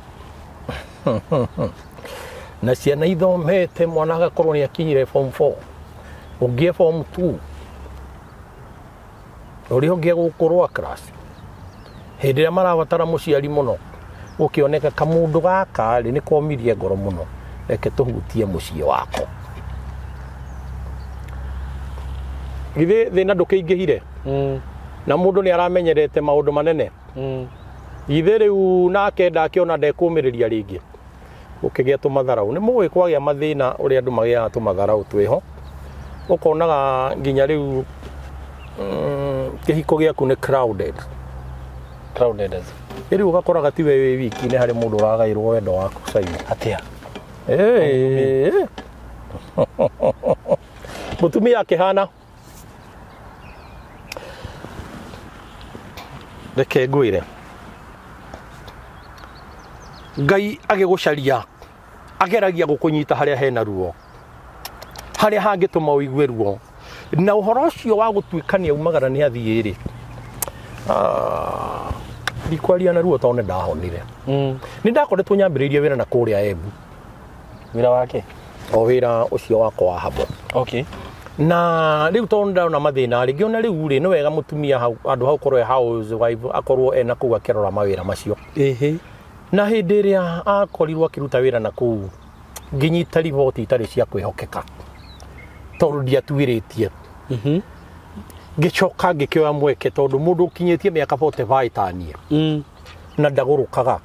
na ciana ithomete mwana agakorwo nĩ akinyire form 4 ũngĩ e form 2 ũrĩa ũngĩ egũkũrwa class hĩndĩ ĩrĩa marabatara mũciari mũno gũkĩoneka kamũndũ gaka rĩ nĩ komirie ngoro mũno reke tũhutie mũciĩ wako githĩ thĩna ndũkĩingĩhire na mũndũ nĩ aramenyerete maũndũ manene githĩ rĩu nake ndakĩona ndekũmĩrĩria rĩngĩ gũkĩgĩa tũmatharau nĩ mũĩ kwagĩa mathĩna ũrĩa andũ magĩaga tũmatharau twĩho ũkonaga nginya rĩu kĩhiko gĩaku nĩ crowded. Crowded as rĩu ũgakoraga ti we wĩ wiki nĩ harĩ mũndũ ũragaĩrwo wendo waku Saimo. Atĩa? Ĩĩ. Mũtumia akĩhana reke ngwĩre Ngai agĩgũcaria ageragia gũkũnyita harĩa hena ruo harĩa hangĩtũma ũigue ruo na ũhoro ũcio wa gũtuĩka nĩ aumagara nĩ athiĩ rĩ ndikwaria na ruo tondũ nĩ ndahonire. Nĩ ndakoretwo nyambĩrĩirie wĩra na kũrĩa Embu. Wĩra wake. O wĩra ũcio wakwa wa habo. Okay. Na rĩu tondũ ndona mathĩna rĩ, ngĩona rĩu rĩ, nĩ wega mũtumia hau handũ hau korwo e house wife akorwo ena kũu akĩrora mawĩra macio. Ĩhĩ. Na hĩndĩ ĩrĩa akorirwo akĩruta wĩra na kũu, ngĩnyita riboti itarĩ cia kwĩhokeka tondũ ndiatuĩrĩtie. Ngĩcoka ngĩkĩoya mweke tondũ mũndũ ũkinyĩtie mĩaka 45 taniĩ na ndagũrũkaga,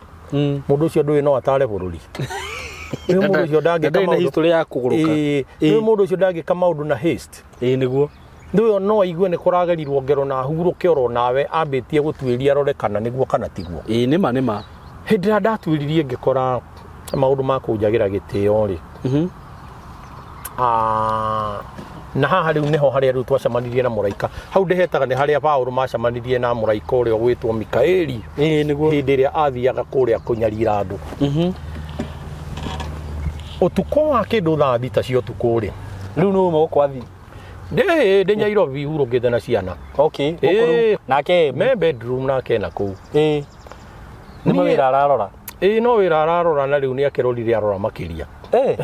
mũndũ ũcio ndũĩ no atare bũrũri. Nĩ mũndũ ũcio ndangĩka Ndarĩ na maũndũ history ya kũgũrũka. Ĩĩ, nĩ mũndũ ũcio ndangĩka maũndũ na haste. Ĩĩ nĩguo. Ndũĩ no aigue nĩ kũragerirwo ngero na ahurũke oro nawe ambĩtie gũtuĩria arore kana nĩguo kana tiguo. Ĩĩ nĩma nĩma. Hĩndĩ ĩrĩa ndatuĩririe ngĩkora maũndũ ma kũnjagĩra gĩtĩo rĩ, na haha rĩu nĩho harĩa rĩu twacemanirie na mũraika. Hau ndĩhetaga nĩ harĩa Paũlũ macemanirie na mũraika ũrĩa ũgwĩtwo Mikaeli. Ĩĩ nĩguo. Hĩndĩ ĩrĩa athiaga kũrĩa kũnyarira andũ. Ũtukũ wa kĩndũ thaa 6 cia ũtukũ rĩ. Rĩu nĩ uma gũkũ athi. Ndĩ Nyairobi hurũkĩte na ciana. Okay. Gũkũ rĩu. Nake Me bedroom nake na kũu. Ĩĩ. Nĩ mawĩra ararora. Ĩĩ no wĩra ararora na rĩu nĩ akĩrorire arora makĩria. Ĩĩ.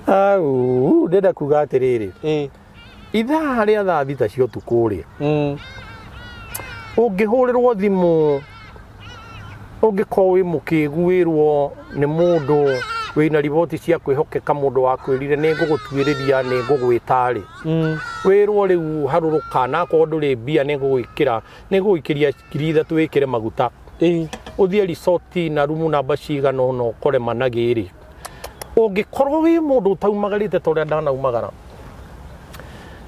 Au, ndĩrenda kuga atĩrĩrĩ. Ĩĩ. Ithaa rĩa thaa 6 cia ũtukũ rĩ, ũngĩhũrĩrwo thimũ ũngĩkorwo wĩ mũkĩgu wĩrwo nĩ mũndũ wĩna riboti cia kwĩhokeka, mũndũ wakwĩrire nĩ ngũgũtuĩrĩria nĩ ngũgwĩta rĩ, wĩrwo rĩu harũrũka na akorwo ndũrĩ mbia nĩ ngũgwĩkĩra nĩ ngũgũikĩria 3,000 wĩkĩre maguta. Ĩĩ. Ũthiĩ resort na rumu namba cigana ũna ũkore managĩ rĩ, ũngĩkorwo wĩ mũndũ ũtaumagarĩte ta ũrĩa ndanaumagara,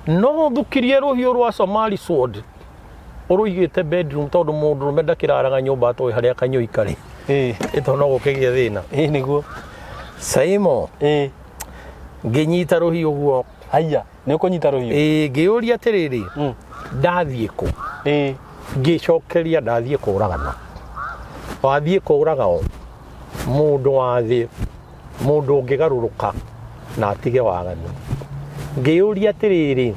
no ũthukirie rũhiũ rwa Somali sword ũrũigĩte bedroom tondũ mũndũrũme ndakĩraraga nyũmba atoĩ harĩa kanyũi karĩ. Ĩĩ. Ĩ tondũ no gũkĩgĩe thĩna. Ĩĩ nĩguo. Saimo. Ĩĩ. Ngĩnyita rũhiũ guo. Haiya, nĩ ũkũnyita rũhiũ? Ĩĩ, ngĩyũria atĩrĩrĩ, ndathiĩ kũ? Ĩĩ. Ngĩcokeria ndathiĩ kũragana. Wathiĩ kũraga o mũndũ wa thĩ, mũndũ ũngĩgarũrũka na atige waganu. Ngĩyũria atĩrĩrĩ,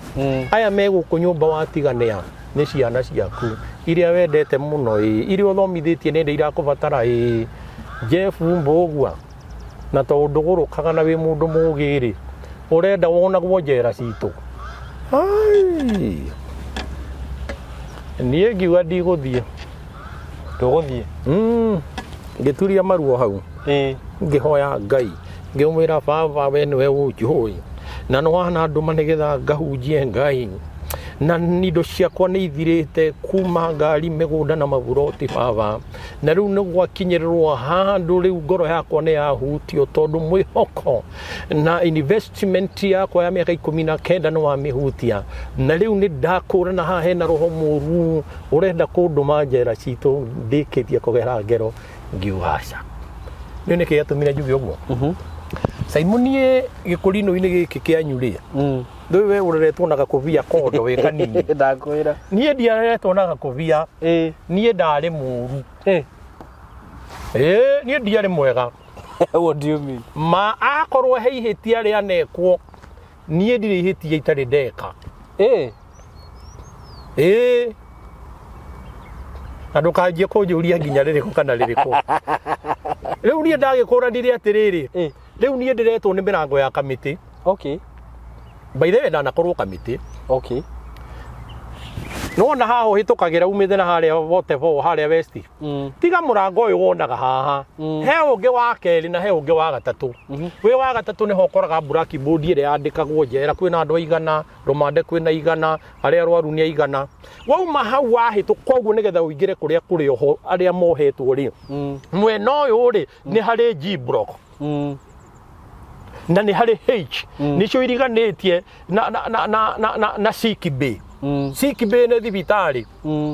aya me gũkũ nyũmba watiganĩa nĩ ciana ciaku iria wendete mũno ĩ, iria ũthomithĩtie nĩ ndĩ irakũbatara ĩ, Jeff Mbũgua, na tondũ ndũgũrũkaga na wĩ mũndũ mũgĩ rĩ, ũrenda wonagwo njera citũ? Ai. Niĩ ngiuga ndigũthiĩ. Ndũgũthiĩ? Ngĩturia maruo hau. Ĩĩ. Ngĩhoya Ngai, ngĩmwĩra baba we nĩwe ũnjũĩ na nĩ wanandũma nĩgetha ngahunjie Ngai, na indo ciakwa nĩ ithirĩte kuma ngari, mĩgũnda na maburoti baba, na rĩu nĩ gwakinyĩrĩrwo handũ rĩu ngoro yakwa nĩ yahutio tondũ mwĩhoko na investment yakwa ya mĩaka 19 nĩ wamĩhutia, na rĩu nĩ ndakũrana haha hena roho mũru ũrenda kũndũma njera citũ ndĩkĩtie kũgera ngero. Ngiuga aca. Nĩ nĩkĩ gĩatũmire njuge ũguo? Simon, niĩ gĩkũrinũ-inĩ gĩkĩ kĩanyu rĩ, ndũĩ we ũreretwo na gakũbia kondo wĩ kanini. Ndakwĩra. Niĩ ndiareretwo na gakũbia. Ĩĩ. Niĩ ndarĩ mũru. Ĩĩ. Ĩĩ, niĩ ndiarĩ mwega. What do you mean? Ma akorwo he ihĩtia rĩanekwo, niĩ ndirĩ ihĩtia itarĩ ndeka. Ĩĩ. Ĩĩ. Na ndũkanjie kũnjũria nginya rĩrĩkũ kana rĩrĩkũ. Rĩu niĩ ndagĩkũranire atĩrĩrĩ, Ĩĩ. rĩu niĩ ndĩretwo nĩ mĩrango ya kamĩtĩ. Okay. By the way, ndanakorwo kamĩtĩ. Okay. Nĩwona haha ũhĩtũkagĩra umĩte na harĩa Votevo, harĩa West. Tiga mũrango ũyũ wonaga haha. He ũngĩ wa kerĩ na he ũngĩ wa gatatũ. Wĩ wa gatatũ nĩho ũkoraga blackboard ĩrĩa yandĩkagwo njera kwĩna andũ aigana, rũmande kwĩna igana, arĩa arwaru nĩ aigana. Wauma hau wahĩtũka ũguo nĩgetha ũingĩre kũrĩa kũrĩ oho arĩa mohetwo rĩ. Mwena ũyũ rĩ nĩ harĩ G block. Na nĩ harĩ H. Nĩcio iriganĩtie na sick bay. Sick bay nĩ thibitarĩ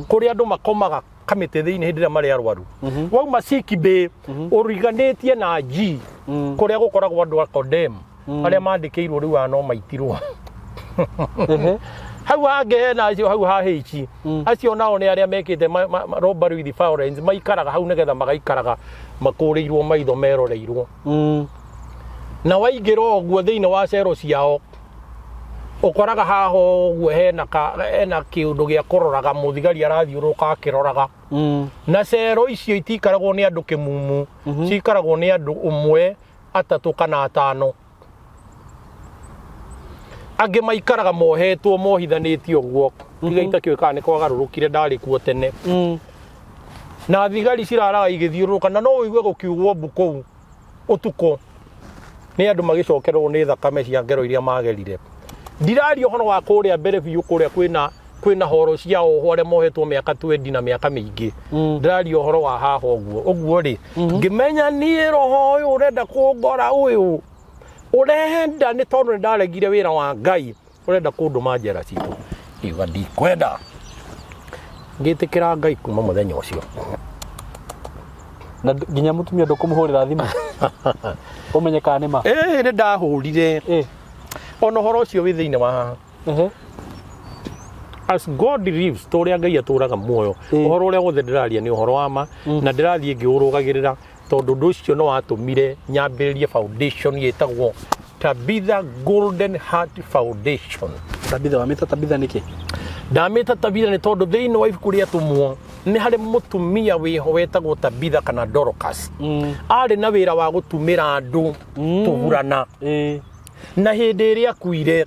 kũrĩa andũ makomaga kamĩtĩ thĩinĩ hĩndĩ ĩrĩa marĩ arwaru. Wauma sick bay ũriganĩtie na G kũrĩa gũkoragwo andũ a condemn arĩa mandĩkĩirwo rĩu aya no maitirwo. Hau hangĩ hena acio hau ha H, acio nao nĩ arĩa mekĩte robbery with violence, maikaraga hau nĩgetha magaikaraga makũrĩirwo maitho meroreirwo. Na waingĩra ũguo thĩinĩ wa cero ciao Ũkoraga haha ũguo hena ka hena kĩũndũ gĩa kũroraga, mũthigari arathiũrũrũka akĩroraga. Na cero icio itikaragwo nĩ andũ kĩmumu, cikaragwo nĩ andũ ũmwe, atatũ kana atano. Angĩ maikaraga mohetwo mohithanĩtie ũguo. Tiga itakĩũĩ kana nĩ kwagarũrũkire, ndarĩ kuo tene. Na thigari ciraraga igĩthiũrũrũka, na no ũigue gũkiugwo mbu kũu ũtukũ nĩ andũ magĩcokererwo nĩ thakame cia ngero iria magerire. Ndiraria ũhoro wa kũrĩa mbere biũ, kũrĩa kwĩna horo cia ohwo arĩa mohetwo mĩaka 20 na mĩaka mĩingĩ. Ndĩraria ũhoro wa haha ũguo ũguo rĩ, ngĩmenya niĩ roho ũyũ ũrenda kũngora, ũyũ ũrenda nĩ tondũ nĩ ndaregire wĩra wa Ngai, ũrenda kũndũma njera citũ. Ngiuga ndikwenda, ngĩtĩkĩra Ngai kuma mũthenya ũcio. Na nginya mũtumia ndũkũmũhũrĩra thimũ ũmenye kana nĩ ma? Ĩĩ, nĩ ndahũrire. Ona ũhoro ũcio wĩ thĩinĩ wa haha. As God lives, ta ũrĩa Ngai atũraga muoyo, ũhoro ũrĩa wothe ndĩraria nĩ ũhoro wa ma, na ndĩrathiĩ ngĩũrũgagĩrĩra, tondũ ũndũ ũcio nĩ watũmire nyambĩrĩrie foundation ĩtagwo Tabitha Golden Heart Foundation. Tabitha, wamĩta Tabitha nĩkĩ? Ndamĩta Tabitha nĩ tondũ thĩinĩ wa ibuku rĩa Atũmwo nĩ harĩ mũtumia wĩho wetagwo Tabitha kana Dorcas. Arĩ na wĩra wa gũtumĩra andũ tũburana. Na hĩndĩ ĩrĩa akuire,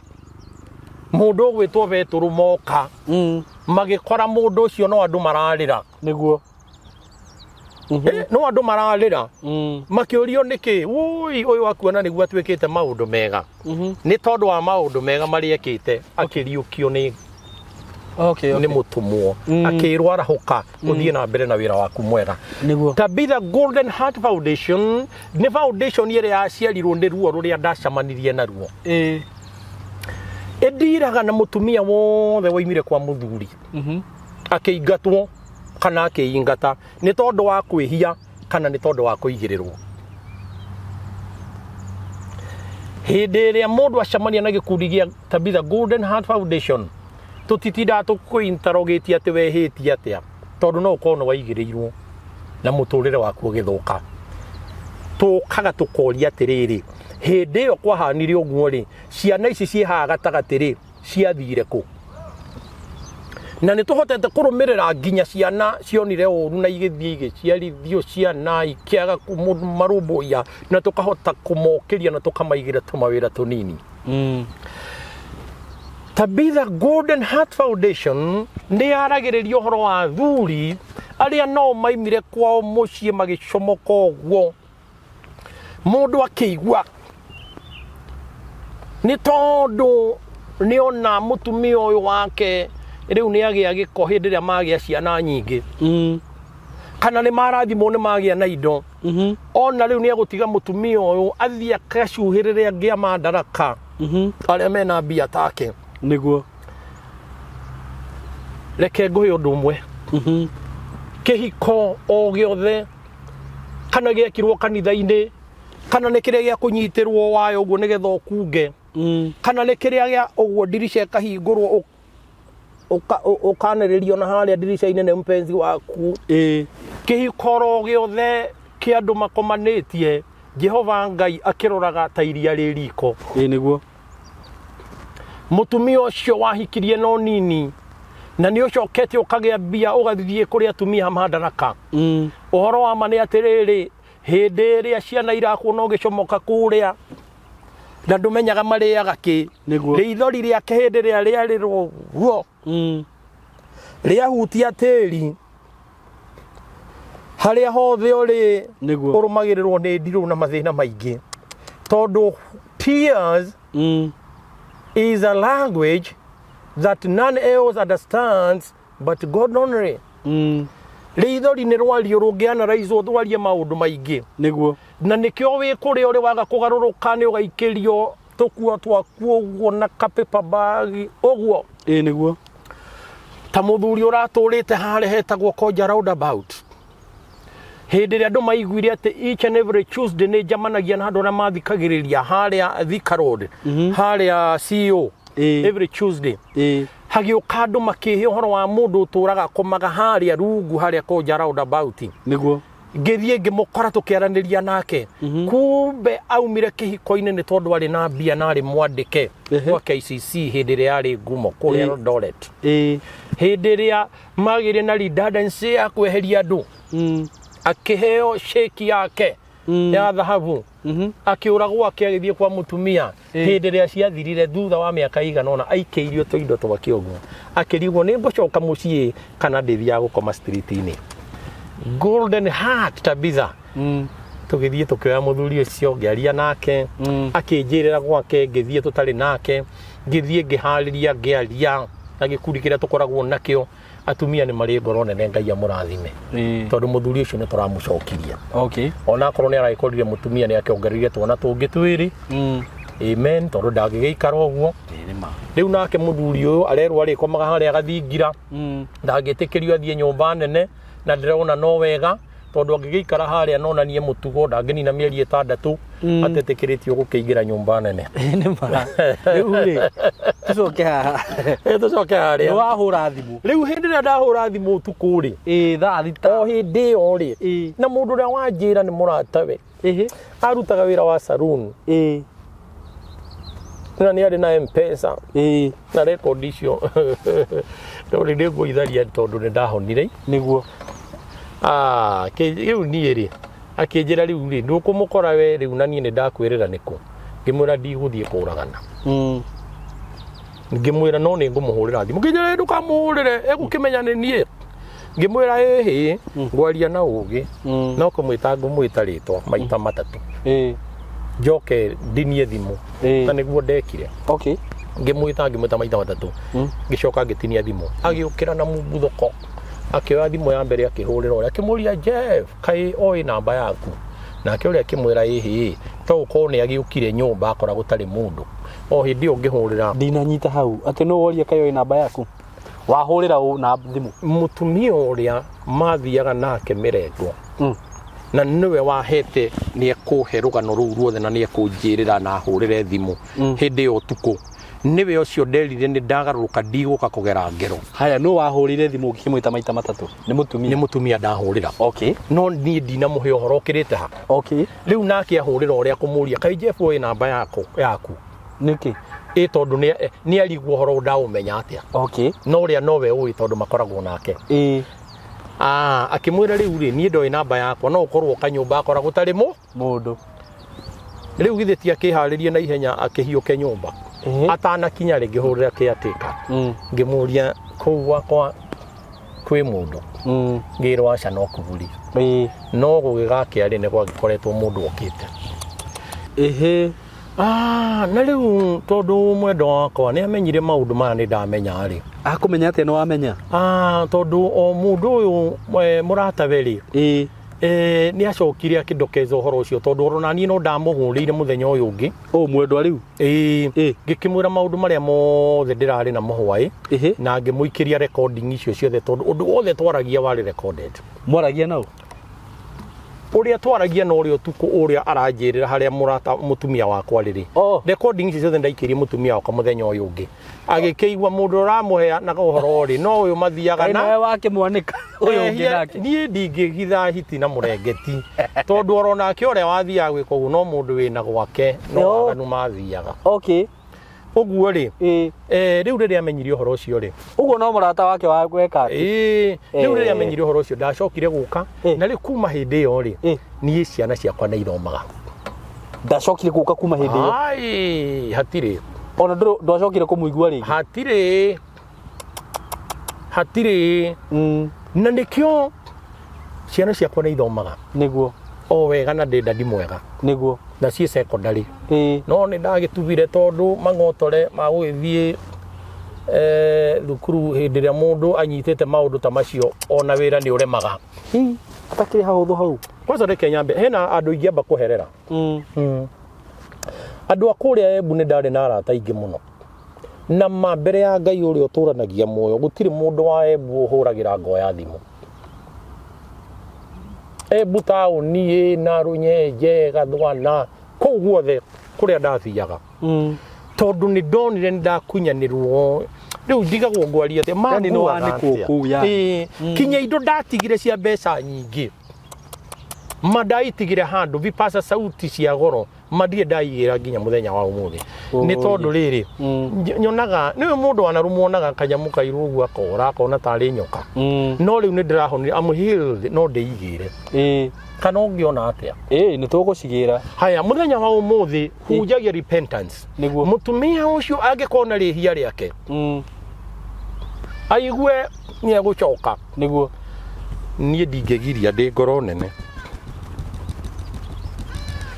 mũndũ ũgwĩtwo Betũrũ moka magĩkora mũndũ ũcio no andũ mararĩra. No andũ mararĩra. Makĩũrio nĩkĩ, ũi ũyũ akuona nĩguo atuĩkĩte maũndũ mega. Nĩ tondũ wa maũndũ mega marĩa ekĩte, akĩriũkio nĩ nĩ mũtũmwo. Akĩrwo arahũka ũthiĩ na mbere na wĩra waku mwega. Tabitha Golden Heart Foundation nĩ foundation ĩrĩa yaciarirwo nĩ ruo rũrĩa ndacemanirie naruo. Ĩndiraga na mũtumia wothe waimire kwa mũthuri akĩingatwo kana akĩingata nĩ tondũ wa kwĩhia kana nĩ tondũ wa kũigĩrĩrwo. Hĩndĩ ĩrĩa mũndũ acemania na gĩkundi gĩa Tabitha Golden Heart Foundation, tũtitindaga tũkũinterrogate atĩ wehĩtie atĩa, tondũ no ũkorwo nĩ waigĩrĩirwo na mũtũrĩre waku ũgĩthũka. Tũkaga tũkoria atĩrĩrĩ, hĩndĩ ĩyo kwahanire ũguo rĩ, ciana ici ciĩ haha gatagatĩ rĩ, ciathire kũ? Na nĩ tũhotete kũrũmĩrĩra nginya ciana cionire ũru na igĩthiĩ igĩciarithio, ciana ikĩaga marũmbũiya, na tũkahota kũmokĩria na tũkamaigĩra tũmawĩra tũnini. Tabitha Golden Heart Foundation nĩ yaragĩrĩria ũhoro wa athuri arĩa nao maimire kwao mũciĩ magĩcomoka ũguo, mũndũ akĩigua nĩ tondũ nĩ ona mũtumia ũyũ wake rĩu nĩ agĩa gĩko hĩndĩ ĩrĩa magĩa ciana nyingĩ, kana nĩ marathimwo nĩ magĩa na indo. Ona rĩu nĩ egũtiga mũtumia ũyũ athiĩ akacuhĩrĩre angĩ a mandaraka arĩa mena mbia take. Reke ngũhe ũndũ ũmwe. Kĩhiko o gĩothe, kana gĩekirwo kanitha-inĩ, kana nĩ kĩrĩa gĩa kũnyitĩrwo wayo ũguo nĩgetha ũkunge, kana nĩ kĩrĩa gĩa ũguo ndirica ĩkahingũrwo ũkanĩrĩrio na harĩa ndirica-inĩ nĩ mpenzi waku, kĩhiko gĩothe kĩa andũ makomanĩtie, Jehova Ngai akĩroraga ta iria rĩ riko. Ĩĩ nĩguo. Mũtumia ũcio wahikirie no nini na nĩ ũcokete ũkagĩa mbia ũgathiĩ kũrĩ atumia mandaraka. Ũhoro wa ma nĩ atĩrĩrĩ, hĩndĩ ĩrĩa ciana irakuona ũgĩcomoka kũrĩa na ndũmenyaga marĩaga kĩ, rĩithori rĩake hĩndĩ ĩrĩa rĩarĩrwo guo rĩahutia tĩri harĩa hothe ũrĩ, ũrũmagĩrĩrwo nĩ ndirũ na mathĩna maingĩ, tondũ tears is a language that none else understands but God only. Rĩithori nĩ rwario rũngĩanalyzwo rwarie maũndũ maingĩ. Na nĩkĩo wĩ kũrĩa ũrĩ waga kũgarũrũka nĩ ũgaikĩrio tũkuo twaku ũguo na ka paper bag ũguo. Ĩĩ nĩguo. Ta mũthuri ũratũrĩte harĩa hetagwo Koja roundabout, hĩndĩ ĩrĩa andũ maiguire atĩ each and every Tuesday nĩ njamanagia na andũ arĩa mathikagĩrĩria harĩa Thika Road, harĩa CEO, every Tuesday, hagĩũka andũ makĩhe ũhoro wa mũndũ ũtũraga akomaga harĩa rungu harĩa Koja roundabout. Ngĩthiĩ ngĩmũkora tũkĩaranĩria nake. Kumbe aumire kĩhiko-inĩ nĩ tondũ arĩ na mbia na arĩ mwandĩke kwa KCC hĩndĩ ĩrĩa yarĩ ngumo kũrĩa Eldoret. Hĩndĩ ĩrĩa magĩire na redundancy ya kweheria andũ, akĩheo sheki yake ya thahabu, akĩũra gwake agĩthiĩ kwa mũtumia. Hĩndĩ ĩrĩa ciathirire thutha wa mĩaka ĩigana ũna, aikĩirio tũindo twake ũguo, akĩrigwo nĩ ngũcoka mũciĩ kana ndĩthiaga gũkoma street-inĩ. Golden Heart Tabitha. Tũgĩthiĩ tũkĩoya mũthuri ũcio, ngĩaria nake, akĩnjĩrĩra gwake, ngĩthiĩ tũtarĩ nake, ngĩthiĩ ngĩharĩria, ngĩaria na gĩkundi kĩrĩa tũkoragwo nakĩo. Atumia nĩ marĩ ngoro nene, Ngai amũrathime, tondũ mũthuri ũcio nĩ tũramũcokiria. Ona akorwo nĩ aragĩkorire mũtumia nĩ akĩongereire twana tũngĩ twĩrĩ. Amen, tondũ ndangĩgĩikara ũguo. Ĩĩ, nĩ ma. Rĩu nake mũthuri ũyũ arerwo arĩkomaga harĩa gathingira. Ndangĩtĩkĩrio athiĩ nyũmba nene, na ndĩrona no wega, tondũ angĩgĩikara harĩa nonanie mũtugo, ndangĩnina mĩeri 6 atetĩkĩrĩtio gũkĩingĩra nyũmba nene. Ĩĩ, nĩ ma. Rĩu rĩ, tũcoke haha. Tũcoke harĩa. Nĩ wahũra thimũ? Rĩu hĩndĩ ĩrĩa ndahũra thimũ ũtukũ rĩ, Thaa 6. O hĩndĩ ĩyo rĩ, na mũndũ ũrĩa wanjĩra nĩ mũratawe, arutaga wĩra wa saloon, na nĩ arĩ na Mpesa, na rekondi icio no rĩ nĩ ngũitharia tondũ nĩ ndahonire. Ah, rĩu niĩ rĩ, akĩnjĩra rĩu rĩ, ndũkũmũkora we rĩu, na niĩ nĩ ndakwĩrĩra nĩkũ. Ngĩmwĩra ndigũthiĩ kũragana. Ngĩmwĩra no nĩ ngũmũhũrĩra thimũ. Ngĩnjĩra ndũkamũhũrĩre, egũkĩmenya nĩ niĩ. Ngĩmwĩra ĩhĩ, ngwaria na ũgĩ, no kũmwĩta ngũmwĩta rĩtwa maita 3, njoke ndinie thimũ. Na nĩguo ndekire. Ngĩmwĩta, ngĩmwĩta maita 3, ngĩcoka ngĩtinia thimũ. Agĩũkĩra na mumbuthũko, akĩoya thimũ ya mbere, akĩhũrĩra ũrĩa, akĩmũria, "Jeff, kaĩ oĩ namba yaku?" Nake ũrĩa akĩmwĩra, "Ĩhĩ, to gũkorwo nĩ agĩũkire nyũmba akora gũtarĩ mũndũ." O hĩndĩ ĩyo ngĩhũrĩra. Ndinanyita hau, atĩ nũ woria kaĩ oĩ namba yaku? Wahũrĩra ũ na thimũ? Mũtumia ũrĩa mathiaga nake mĩrengo, na nĩwe wahete nĩ ekũhe rũgano rũu ruothe na nĩ ekũnjĩrĩra na ahũrĩre thimũ hĩndĩ ĩyo ũtukũ, nĩwe ũcio nderire nĩ ndagarũrũka, ndigũka kũgera ngero. Haya, nũ wahũrĩire thimũ ũkĩmwĩta maita 3? Nĩ mũtumia? Nĩ mũtumia ndahũrĩra. No niĩ ndinamũhe ũhoro ũkĩrĩte ha. Rĩu nake ahũrĩra ũrĩa kũmũria, "Kaĩ Jeff oĩ namba yaku?" Nĩkĩ? Ĩ tondũ nĩ arigwo ũhoro ndaũmenya atĩa. No ũrĩa nowe ũĩ, tondũ makoragwo nake. Ah, akĩmwĩra rĩu rĩ, niĩ ndoĩ namba yakwa, no ũkorwo kanyũmba akora gũtarĩ mũ Mũndũ. Rĩu githĩ ti akĩharĩrie na ihenya akĩhiũke nyũmba. Atanakinya rĩ, ngĩhũrĩra caretaker, ngĩmũria kũu gwakwa kwĩ mũndũ. Ngĩrwo aca, no kuburi. No gũgĩgakĩa rĩ, nĩ gwagĩkoretwo mũndũ okĩte. Ah, na rĩu tondũ mwendwa wakwa nĩ amenyire maũndũ maya nĩ ndamenya rĩ. Akũmenya atĩa nĩ wamenya? Ah, tondũ o mũndũ ũyũ, mũratawe rĩ, nĩ acokire akĩndokeza ũhoro ũcio, tondũ oro na niĩ no ndamũhũrĩire mũthenya ũyũ ũngĩ. Ũ mwendwa rĩu? Ĩĩ. Ngĩkĩmwĩra maũndũ marĩa mothe ndĩrarĩ namo hwaĩ, na ngĩmũikĩria recording icio ciothe, tondũ ũndũ wothe twaragia warĩ recorded. Mwaragia nau? Ũrĩa twaragia na ũrĩa ũtukũ ũrĩa aranjĩrĩra harĩa mũrata mũtumia wakwa rĩrĩ. Recording icio ciothe ndaikĩrie mũtumia wakwa mũthenya ũyũ ũngĩ, agĩkĩigua mũndũ ũramũhea na ũhoro rĩ, no ũyũ mathiaga na nawe wakĩmwanĩka ũyũ ũngĩ Ehia, nake? Niĩ ndingĩhitha hiti na mũrengeti, tondũ oro nake ũrĩa wathiaga gwĩka ũguo no mũndũ wĩna gwake, no waganu mathiaga. Ũguo rĩ, rĩu rĩrĩa amenyire ũhoro ũcio rĩ, Ũguo no mũrata wake wa gweka atĩ? Ĩĩ, rĩu rĩrĩa amenyire ũhoro ũcio, ndacokire gũka. Na rĩu kuma hĩndĩ ĩyo rĩ, niĩ ciana ciakwa nĩ ithomaga. Ndacokire gũka kuma hĩndĩ ĩyo? Ai, hatirĩ. Ona ndwacokire kũmũigua rĩngĩ? Hatirĩ, hatirĩ. Na nĩkĩo ciana ciakwa nĩ ithomaga o wega, na ndĩ dadi mwega. Na ciĩ secondary. No nĩ ndagĩtubire tondũ mang'otore ma gũgĩthiĩ thukuru hĩndĩ ĩrĩa mũndũ anyitĩte maũndũ ta macio, ona wĩra nĩ ũremaga. Hi, atakĩrĩ hahũthũ hau. Kwanza reke nyambe, hena andũ ingĩamba kũherera. Andũ a kũrĩa Embu nĩ ndarĩ na arata aingĩ mũno, na ma mbere ya Ngai ũrĩa ũtũranagia muoyo, gũtirĩ mũndũ wa Embu ũhũragĩra ngoya thimũ. Embu taũni ĩna Rũnyenje, Gathwana, kũu guothe kũrĩa ndathiaga, tondũ nĩ ndonire nĩ ndakunyanĩrwo. Rĩu ndigagwo ngwaria atĩa. Yani nĩ Manguaga wanĩkwo atĩa? kũu, yani. Ĩĩ, kinya indo ndatigire cia mbeca nyingĩ. Ma ndaitigire handũ vipasa sauti cia goro, ma ndirĩ ndaigĩra nginya mũthenya wa ũmũthĩ, nĩ tondũ rĩrĩ, nyonaga nĩwe mũndũ wanarũmwonaga kanyamũ kairũ ũguo akora akona tarĩ nyoka. No rĩu nĩ ndĩrahonire, I'm healed, no ndĩigĩre. Kana ũngĩona atĩa? Ĩĩ, nĩ tũgũcigĩra. Haya, mũthenya wa ũmũthĩ hunjagia repentance. Mũtumia ũcio angĩkorwo na rĩhia rĩake, aigue nĩ egũcoka, niĩ ndingĩgiria, ndĩ ngoro nene,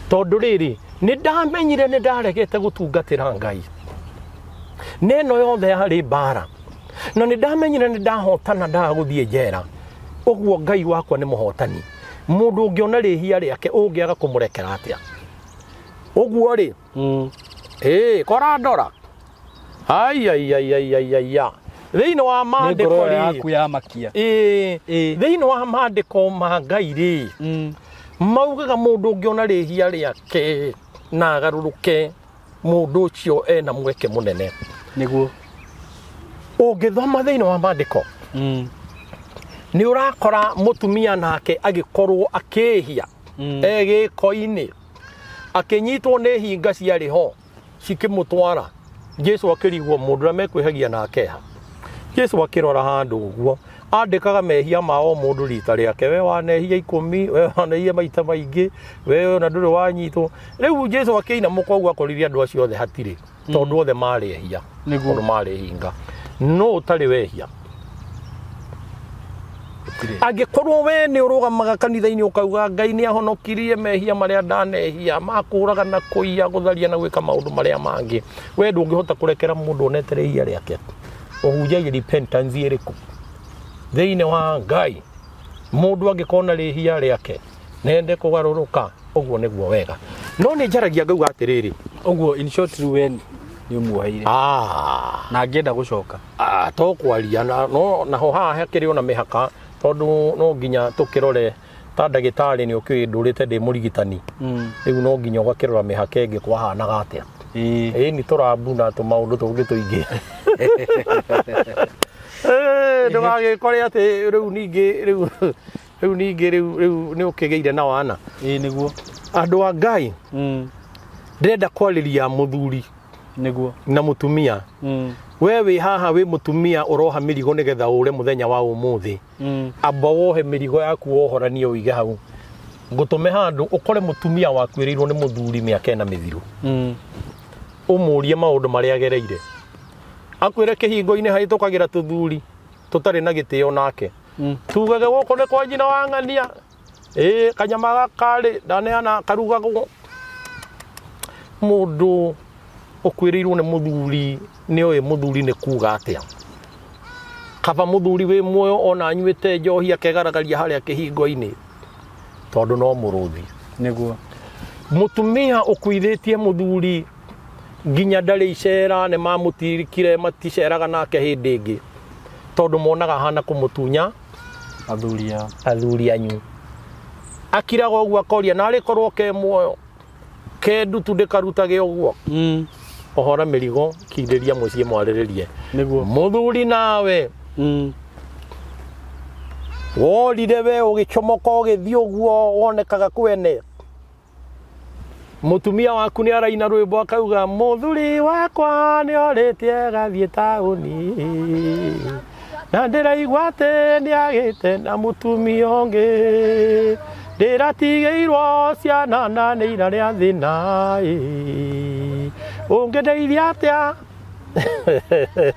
tondũ rĩrĩ, nĩ ndamenyire nĩ ndaregete gũtungatĩra Ngai na ĩno yothe yarĩ mbara, na nĩ ndamenyire nĩ ndahotana ndaga gũthiĩ njera. Ũguo Ngai wakwa nĩ mũhotani. Mũndũ ũngĩona rĩhia rĩake, ũngĩaga kũmũrekera atĩa? Ũguo rĩ, ĩĩ, kora ndora, aiaiaiaiaiaia, thĩinĩ wa Nĩ ngoro maandĩko rĩ, yaku yamakia. Ĩĩ. Thĩinĩ wa maandĩko ma Ngai rĩ, maugaga mũndũ ũngĩona rĩhia rĩake na agarũrũke, mũndũ ũcio ena mweke mũnene. Ũngĩthoma thĩinĩ wa maandĩko, nĩ ũrakora mũtumia nake agĩkorwo akĩhia e gĩko-inĩ, akĩnyitwo nĩ hinga ciarĩ ho cikĩmũtwara. Jesu akĩrigwo mũndũ ũrĩa mekwĩhagia nake ha. Jesu akĩrora handũ ũguo andĩkaga mehia ma o mũndũ rita rĩake: we wanehia 10, we wanehia maita maingĩ, we ona ndũrĩ wanyitwo. Rĩu Jesu akĩinamũka ũguo, akorire andũ acio othe hatirĩ, tondũ othe marĩ ehia. Tondũ marĩ hinga, no ũtarĩ wehia. Gũtirĩ. Angĩkorwo we nĩ ũrũgamaga kanitha-inĩ ũkauga Ngai nĩ ahonokirie mehia marĩa ndanehia ma kũũraga na kũiya, gũtharia na gwĩka maũndũ marĩa mangĩ, we ndũngĩhota kũrekera mũndũ onete rĩhia rĩake? Ũhunjagia repentance ĩrĩkũ thĩinĩ wa Ngai? Mũndũ angĩkona rĩhia rĩake nende kũgarũrũka, ũguo nĩguo wega. No nĩ njaragia ngauga atĩrĩrĩ, Ũguo in short, rĩu we nĩ ũmuoheire na angĩenda gũcoka? Ah, to kwaria na no naho haha hakĩrĩ ona mĩhaka, tondũ no nginya tũkĩrore ta ndagĩtarĩ, nĩ ũkĩũĩ ndũrĩte ndĩ mũrigitani. Rĩu no nginya ũgakĩrora mĩhaka ĩngĩ kwahanaga atĩa. Ĩĩ, nĩ tũrambu na tũmaũndũ tũngĩ tũingĩ. Ndũgagĩkore atĩ rĩu ningĩ rĩu ningĩ rĩu nĩ ũkĩgĩire na wana. Ĩĩ, nĩguo. Andũ a Ngai, ndĩrenda kwarĩria mũthuri na mũtumia. We wĩ haha wĩ mũtumia ũroha mĩrigo nĩgetha ũre mũthenya wa ũmũthĩ, amba wohe mĩrigo yaku, wohoranie, ũige hau. Ngũtũme handũ ũkore mũtumia wakuĩrĩirwo nĩ mũthuri mĩaka 4 mĩthiru. Ũmũrie maũndũ marĩa agereire, akwĩre kĩhingo-inĩ hahĩtũkagĩra tũthuri tũtarĩ na gĩtĩo nake, tugage gũkũ nĩ kwa nyina wa ng'ania, ĩĩ, kanyama gaka rĩ ndaneana karugagwo. Mũndũ ũkuĩrĩirwo nĩ mũthuri nĩ oĩ mũthuri nĩ kuga atĩa. Kaba mũthuri wĩ muoyo ona anyuĩte njohi akegaragaria harĩa kĩhingo-inĩ, tondũ no mũrũthi. Mũtumia ũkuithĩtie mũthuri nginya ndarĩ icera, nĩ mamũtirikire, maticeraga nake hĩndĩ ĩngĩ, tondũ monaga ahana kũmũtunya athuri ao. Athuri anyu akiraga ũguo, akoria narĩ korwo ke muoyo ke ndutu ndĩkarutage ũguo. Ohora mĩrigo, kindĩria mũciĩ, mwarĩrĩrie. Mũthuri nawe, worire we ũgĩcomoka ũgĩthiĩ ũguo wonekaga kwene, mũtumia waku nĩ araina rwĩmbo akauga, mũthuri wakwa nĩ orĩtie gathiĩ taũni, na ndĩraigua atĩ nĩ agĩte na mũtumia ũngĩ, ndĩratigĩirwo ciana na nĩ ira rĩa thĩna ĩ. Ũngĩndeithia atĩa?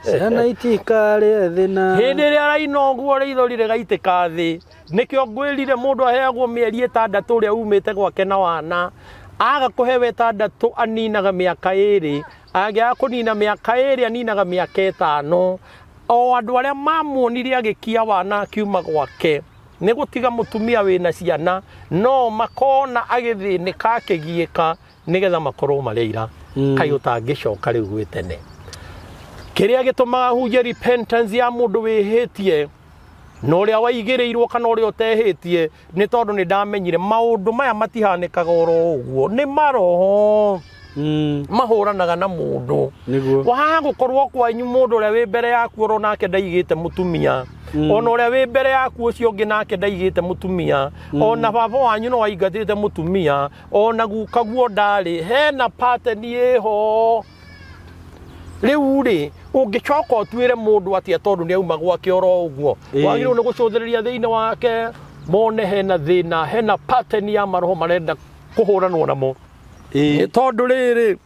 Ciana itikarĩe thĩna. Hĩndĩ ĩrĩa araina ũguo, rĩithori rĩgaitĩka thĩ. Nĩkĩo ngwĩrire mũndũ aheagwo mĩeri 6 ũrĩa umĩte gwake na wana. Aga kũhewa 6, aninaga mĩaka 2. Angĩaga kũnina mĩaka 2, aninaga mĩaka 5. O andũ arĩa mamuonire agĩkia wana akiuma gwake nĩ gũtiga mũtumia wĩna ciana, no makona agĩthĩnĩka, akĩgiĩka, nĩgetha makorwo marĩ aira. Kaĩ ũtangĩcoka rĩu gwĩ tene? Kĩrĩa gĩtũmaga hunjie repentance ya mũndũ wĩhĩtie na ũrĩa waigĩrĩirwo kana ũrĩa ũtehĩtie nĩ tondũ nĩ ndamenyire maũndũ maya matihanĩkaga oro ũguo, nĩ maroho mahũranaga na mũndũ. Waga gũkorwo kwanyu mũndũ ũrĩa wĩ mbere yaku oro nake ndaigĩte mũtumia. Ona ũrĩa wĩ mbere yaku ũcio ũngĩ nake ndaigĩte mũtumia, ona baba wanyu no aingatĩte mũtumia, ona gukaguo ndarĩ. Hena pattern ĩho. Rĩu rĩ, ũngĩcoka ũtuĩre mũndũ atĩa tondũ nĩ auma gwake oro ũguo? Wagĩrĩirwo nĩ gũcũthĩrĩria thĩinĩ wake mone hena thĩna, hena pattern ya maroho marenda kũhũranwo namo. Nĩ tondũ rĩrĩ,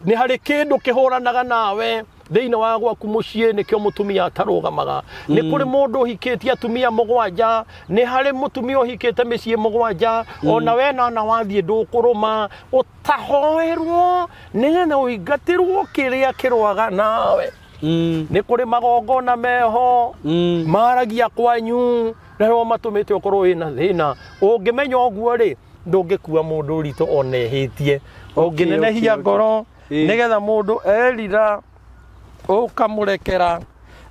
nĩ harĩ kĩndũ kĩhũranaga nawe thĩinĩ wa gwaku mũciĩ, nĩkĩo mũtumia atarũgamaga. Nĩ kũrĩ mũndũ ũhikĩtie atumia 7, nĩ harĩ mũtumia ũhikĩte mĩciĩ 7, ona we nana wathiĩ ndũkũrũma, ũtahoerwo nĩgetha ũingatĩrwo kĩrĩa kĩrũaga nawe. Nĩ kũrĩ magongona meho maragia kwanyu na nĩo matũmĩte ũkorwo wĩna thĩna. Ũngĩmenya ũguo rĩ, ndũngĩkua mũndũ ũritũ ona ehĩtie. Ũngĩnenehia ngoro nĩgetha mũndũ erira ũkamũrekera,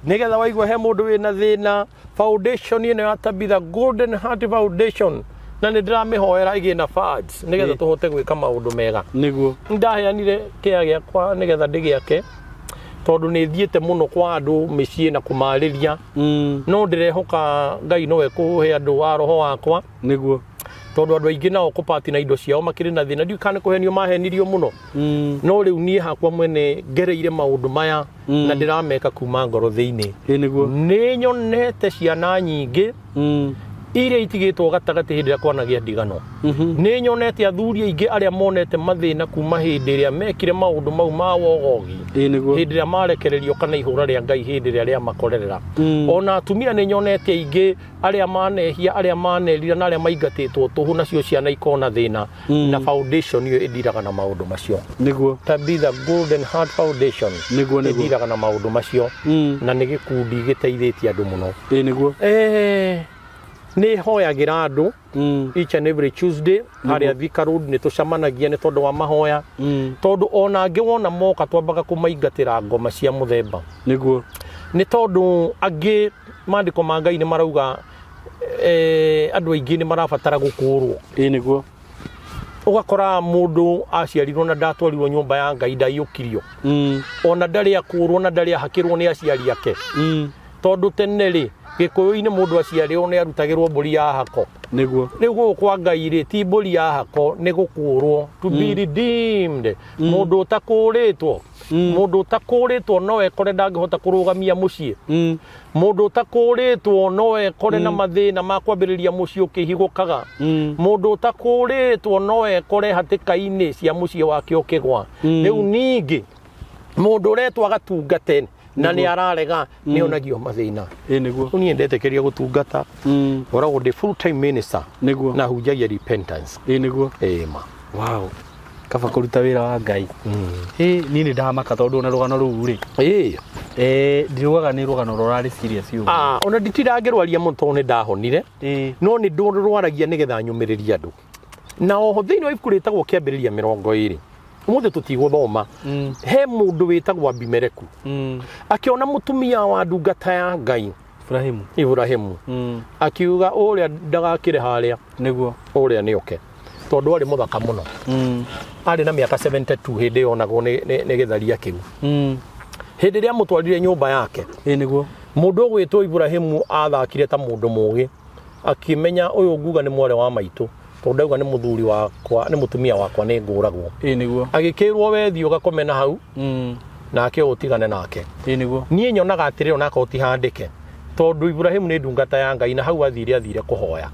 nĩgetha waigua he mũndũ wĩna thĩna. Foundation ĩno ya Tabitha Golden Heart Foundation, na nĩ ndĩramĩhoera ĩgĩe na funds nĩgetha tũhote gwĩka maũndũ mega. Nĩndaheanire kĩea gĩakwa nĩgetha ndĩgĩake, tondũ nĩ thiĩte mũno kwa andũ mĩciĩ na kũmarĩria, no ndĩrehoka Ngai nowe kũhe andũ a roho wakwa. Tondũ andũ aingĩ nao kũpati na indo ciao makĩrĩ na thĩna, ndiũĩ kana nĩ kũhenio mahenirio mũno. No rĩu niĩ hakwa mwene ngereire maũndũ maya na ndĩrameka kuma ngoro thĩinĩ. Nĩ nyonete ciana nyingĩ iria itigĩtwo gatagatĩ hĩndĩ ĩrĩa kwanagĩa ndigano. Nĩ nyonete athuri aingĩ arĩa monete mathĩna kuma hĩndĩ ĩrĩa mekire maũndũ mau ma wogogi, hĩndĩ ĩrĩa marekererio kana ihũra rĩa Ngai hĩndĩ ĩrĩa rĩamakorerera. Ona atumia nĩ nyonete aingĩ arĩa manehia, arĩa manerira na arĩa maingatĩtwo tũhũ, nacio ciana ikona thĩna. Na foundation ĩyo ĩndiraga na maũndũ macio. Tabitha Golden Heart Foundation ĩndiraga na maũndũ macio, na nĩ gĩkundi gĩteithĩtie andũ mũno. Nĩ hoyagĩra andũ each and every Tuesday harĩa Thika Road. Nĩ tũcemanagia nĩ tondũ wa mahoya, tondũ ona angĩ wona moka twambaga kũmaingatĩra ngoma cia mũthemba. Nĩ tondũ angĩ maandĩko ma Ngai nĩ marauga andũ aingĩ nĩ marabatara gũkũrwo. Ũgakora mũndũ aciarirwo na ndatwarirwo nyũmba ya Ngai, ndaiyũkirio, ona ndarĩ akũrwo na ndarĩ ahakĩrwo nĩ aciari ake. Tondũ tene rĩ, Gĩkũyũ-inĩ mũndũ aciarĩrwo nĩ arutagĩrwo mbũri ya hako. Rĩu gũkũ kwa Ngai rĩ, ti mbũri ya hako, nĩ gũkũrwo, to be redeemed. Mũndũ ũtakũrĩtwo, mũndũ ũtakũrĩtwo no ekore ndangĩhota kũrũgamia mũciĩ. Mũndũ ũtakũrĩtwo no ekore na mathĩna ma kwambĩrĩria mũciĩ ũkĩhigũkaga. Mũndũ ũtakũrĩtwo no ekore hatĩka-inĩ cia mũciĩ wake ũkĩgwa. Rĩu ningĩ mũndũ ũretwo agatungate na nĩ ararega nĩ onagio mathĩna. Rĩu niĩ ndetĩkĩria gũtungata, ngoragwo ndĩ full time minister na hunjagia repentance. Ĩma. Wow, kaba kũruta wĩra wa Ngai. Niĩ nĩ ndamaka tondũ ona rũgano rũu rĩ, ndirugaga nĩ rũgano rũrarĩ serious ũguo. Ah, ona nditirangĩrwaria mũno tondũ nĩ ndahonire, no nĩ ndũrwaragia nĩgetha nyũmĩrĩrie andũ. Na oho thĩinĩ wa ibuku rĩtagwo Kĩambĩrĩria 20, ũmũthĩ tũtigũthoma, he mũndũ wĩtagwo Abimeleku akĩona mũtumia wa ndungata ya Ngai Ibrahimu. Ibrahimu, akiuga ũrĩa ndagakĩre harĩa, ũrĩa nĩ oke, tondũ arĩ mũthaka mũno. Arĩ na mĩaka 72 hĩndĩ ĩyo onagwo nĩ gĩtharia kĩu. Hĩndĩ ĩrĩa amũtwarire nyũmba yake, mũndũ ũgwĩtwo Ibrahimu athakire ta mũndũ mũgĩ, akĩmenya ũyũ nguga nĩ mwarĩ wa maitũ, tondũ ndauga nĩ mũthuri wakwa, nĩ mũtumia wakwa, nĩ ngũragwo. Agĩkĩrwo we thiĩ ũgakome na hau, nake ũtigane nake. Niĩ nyonaga atĩrĩrĩ, onakorwo ti handĩke, tondũ Ibrahimu nĩ ndungata ya Ngai, na hau athire kũhoya,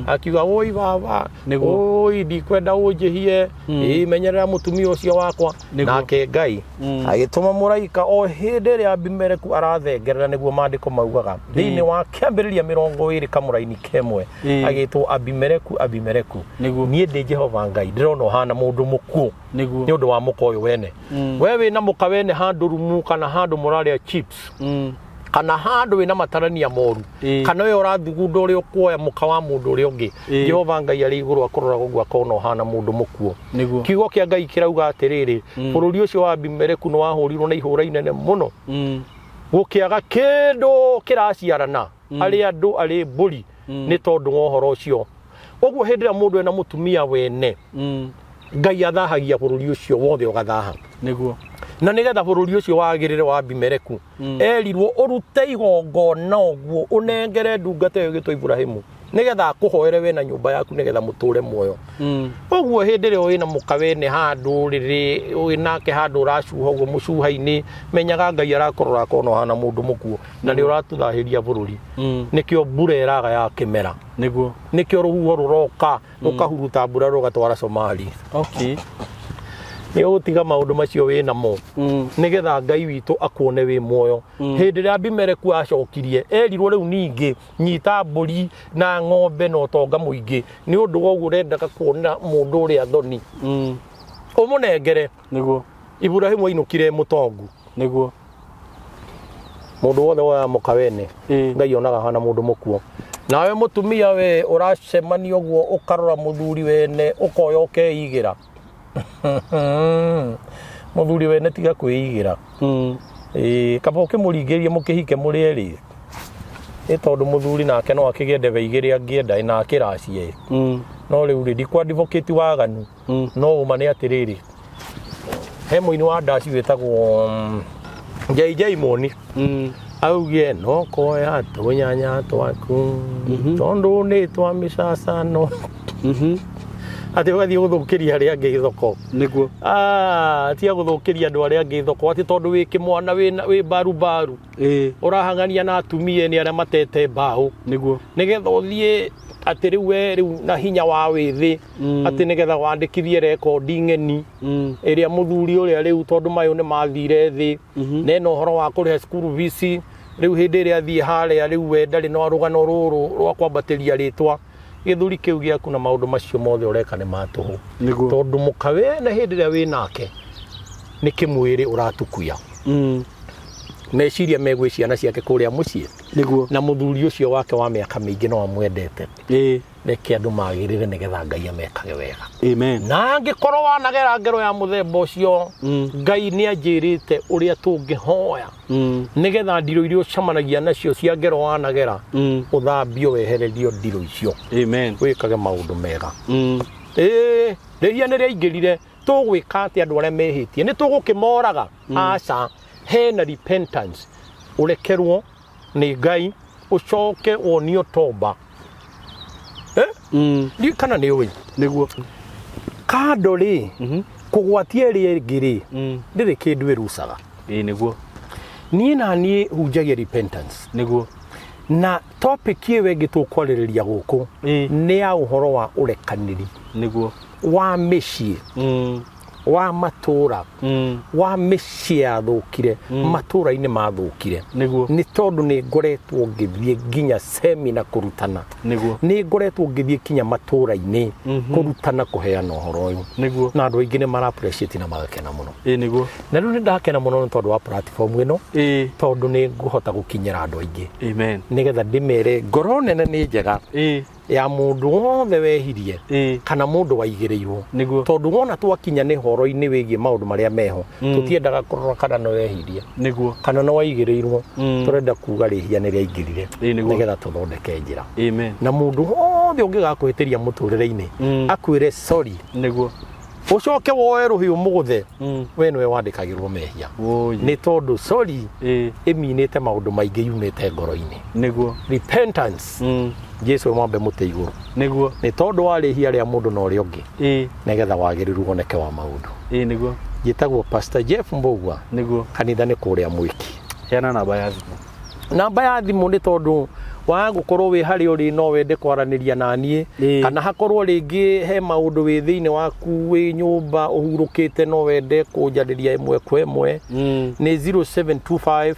akiuga oi baba, oi ndikwenda ũnjĩhie, ĩ menyerera mũtumia ũcio wakwa. Nake Ngai agĩtũma mũraika o hĩndĩ ĩrĩa Abimeleku arathengerera, nĩguo maandĩko maugaga thĩinĩ wa Kĩambĩrĩria 20 kamũraini kemwe, agĩtwo Abimeleku, Abimeleku, niĩ ndĩ Jehova Ngai, ndĩrona ũhana mũndũ mũkuũ nĩ ũndũ wa mũka ũyũ wene. We wĩna mũka wene handũ rumu kana handũ mũrarĩa chips, kana handũ wĩna matarania moru, kana we ũrathugunda ũrĩa ũkuoya mũka wa mũndũ ũrĩa ũngĩ, Jehova Ngai arĩ igũrũ akũroraga ũguo akona ũhana mũndũ mũkuũ. Kiugo kĩa Ngai kĩrauga atĩrĩrĩ, bũrũri ũcio wa Abimeleku nĩ wahũrirwo na ihũra inene mũno, gũkĩaga kĩndũ kĩraciarana, arĩ andũ arĩ mbũri, nĩ tondũ wa ũhoro ũcio. Ũguo hĩndĩ ĩrĩa mũndũ ena mũtumia wene, Ngai athahagia bũrũri ũcio wothe ũgathaha. Na nĩgetha bũrũri ũcio wagĩrĩre wa Abimeleku, erirwo ũrute igongona ũguo ũnengere ndungata ĩyo ĩgĩtwo Iburahimu, nĩgetha akũhoere we na nyũmba yaku, nĩgetha mũtũre muoyo. Ũguo hĩndĩ ĩrĩa wĩna mũka wene handũ rĩrĩ wĩ nake handũ ũracuha ũguo mũcuha-inĩ, menyaga Ngai arakũrora akona ũhana mũndũ mũkuũ na nĩ ũratũthahĩria bũrũri. Nĩkĩo mbura ĩraga ya kĩmera. Nĩguo. Nĩkĩo rũhuho rũroka rũkahuruta mbura rũgatwara Somali. Nĩ ũgũtiga maũndũ macio wĩ namo, nĩgetha Ngai witũ akuone wĩ muoyo. Hĩndĩ ĩrĩa Abimeleku acokirie, erirwo rĩu ningĩ nyita mbũri na ng'ombe na ũtonga mũingĩ, nĩ ũndũ wa ũguo ũrendaga kuona mũndũ ũrĩa thoni, ũmũnengere. Nĩguo. Iburahimu ainũkire mũtongu. Nĩguo. Mũndũ wothe woyaga mũka wene, Ngai onaga hana mũndũ mũkuo. Nawe mũtumia we ũracemania ũguo ũkarora mũthuri wene ũkoya ũkeigĩra. Mũthuri wene tiga kwĩigĩra. Ĩĩ, kaba ũkĩmũringĩrĩrie mũkĩhike mũrĩ erĩ. Ĩ tondũ mũthuri nake no akĩgĩe ndebe igĩrĩ angĩenda na akĩracie. No rĩu rĩ, ndikũ advocate waganu. No ũma nĩ atĩrĩrĩ, he mũini wa ndaci wĩtagwo JJ Moni, augie no koya tũnyanya twaku tondũ nĩ twa mĩcacano, atĩ ũgathiĩ gũthũkĩria arĩa angĩ thoko. Nĩguo. Ah, tiga gũthũkĩria andũ arĩa angĩ thoko atĩ tondũ wĩ kĩmwana wĩ mbarubaru, ũrahang'ania na atumia nĩ arĩa matete mbaũ, Nĩguo. Nĩgetha ũthiĩ atĩ rĩu we rĩu na hinya wa wĩthĩ, atĩ nĩgetha wandĩkithie rekondi ng'eni, ĩrĩa mũthuri ũrĩa rĩu tondũ mayũ nĩ mathire thĩ, na ena ũhoro wa kũrĩha cukuru fees. Rĩu hĩndĩ ĩrĩa athiĩ harĩa, rĩu we ndarĩ na rũgano rũrũ rwa kwambatĩria rĩtwa gĩthuri kĩu gĩaku, na maũndũ macio mothe ũreka nĩ ma tũhũ. Nĩguo. Tondũ mũka wene hĩndĩ ĩrĩa wĩ nake nĩ kĩmwĩrĩ ũratukuya, meciria megwĩ ciana ciake kũrĩa mũciĩ, Nĩguo. Na mũthuri ũcio wake wa mĩaka mĩingĩ no amwendete. Reke andũ magĩrĩre nĩgetha Ngai amekage wega. Amen. Na angĩkorwo wanagera ngero ya mũthemba ũcio, Ngai nĩ anjĩrĩte ũrĩa tũngĩhoya, nĩgetha ndirũ iria ũcemanagia nacio cia ngero wanagera, ũthambio wehererio ndirũ icio. Amen. Wĩkage maũndũ mega. Ĩĩ, rĩhia nĩ rĩaingĩrire, tũgwĩka atĩ andũ arĩa mehĩtie nĩ tũgũkĩmoraga? Aca, hena repentance, ũrekerwo nĩ Ngai, ũcoke wonio tomba. Eh? Ndiũĩ kana nĩ ũĩ. Nĩguo. Kando rĩ, kũgwatia ĩrĩa ĩngĩ rĩ, ndĩrĩ kĩndũ ĩrucaga. Ĩĩ, nĩguo. Niĩ na niĩ hunjagia repentance. Nĩguo. Na topic ĩyo ĩngĩ tũkwarĩrĩria gũkũ nĩ ya ũhoro wa ũrekanĩri wa mĩciĩ, wa matũra, wa mĩciĩ yathũkire, matũra-inĩ mathũkire. Nĩ tondũ nĩ ngoretwo ngĩthiĩ nginya semina kũrutana. Nĩ ngoretwo ngĩthiĩ kinya matũra-inĩ kũrutana, kũheana ũhoro ũyũ. Na andũ aingĩ nĩ mara appreciate na magakena mũno. Ĩĩ, nĩguo. Na rĩu nĩ ndakena mũno nĩ tondũ wa platform ĩno, tondũ nĩ ngũhota gũkinyĩra andũ aingĩ, Amen. Nĩgetha ndĩmere ngoro nene nĩ njega ya mũndũ wothe wehirie kana mũndũ waigĩrĩirwo. Tondũ wona twakinya nĩ horo-inĩ wĩgiĩ maũndũ marĩa meho, tũtiendaga kũrora kana nĩ wehirie kana nĩ waigĩrĩirwo. Tũrenda kuga rĩhia nĩ rĩaingĩrire, nĩgetha tũthondeke njĩra. Amen. Na mũndũ wothe ũngĩgakũhĩtĩria mũtũrĩre-inĩ, akwĩre sorry, ũcoke woe rũhiũ mũgũthe, we nĩwe wandĩkagĩrwo mehia. Woi. Nĩ tondũ sorry ĩminĩte maũndũ maingĩ yumĩte ngoro-inĩ. Repentance, Jesu mwambe mũtĩ igũrũ, nĩ tondũ wa rĩhia rĩa mũndũ na ũrĩa ũngĩ, nĩgetha wagĩrĩru woneke wa maũndũ. Ĩĩ, nĩguo. Njĩtagwo Pastor Jeff Mbũgua. Kanitha nĩ kũrĩa Mwĩki. Heana namba ya thimũ. Namba ya thimũ, nĩ tondũ wa gũkorwo wĩ harĩa ũrĩ no wende kwaranĩria na niĩ, kana hakorwo rĩngĩ he maũndũ wĩ thĩinĩ waku wĩ nyũmba ũhurũkĩte no wende kũnjarĩria ĩmwe kwa ĩmwe, nĩ 0725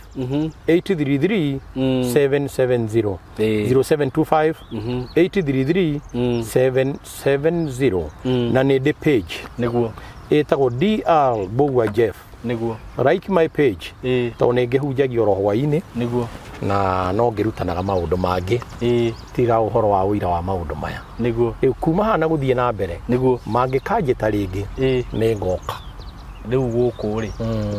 833 770. 0725 833 770. Na nĩ ndĩ page ĩtagwo Dr Mbũgua Jeff. Like my page, tondũ nĩ ngĩhunjagia oro hwainĩ, na no ngĩrutanaga maũndũ mangĩ tiga ũhoro wa ũira wa maũndũ maya. Rĩu kuma haha na gũthiĩ na mbere, mangĩkanjĩta rĩngĩ, nĩ ngoka. Rĩu gũkũ rĩ,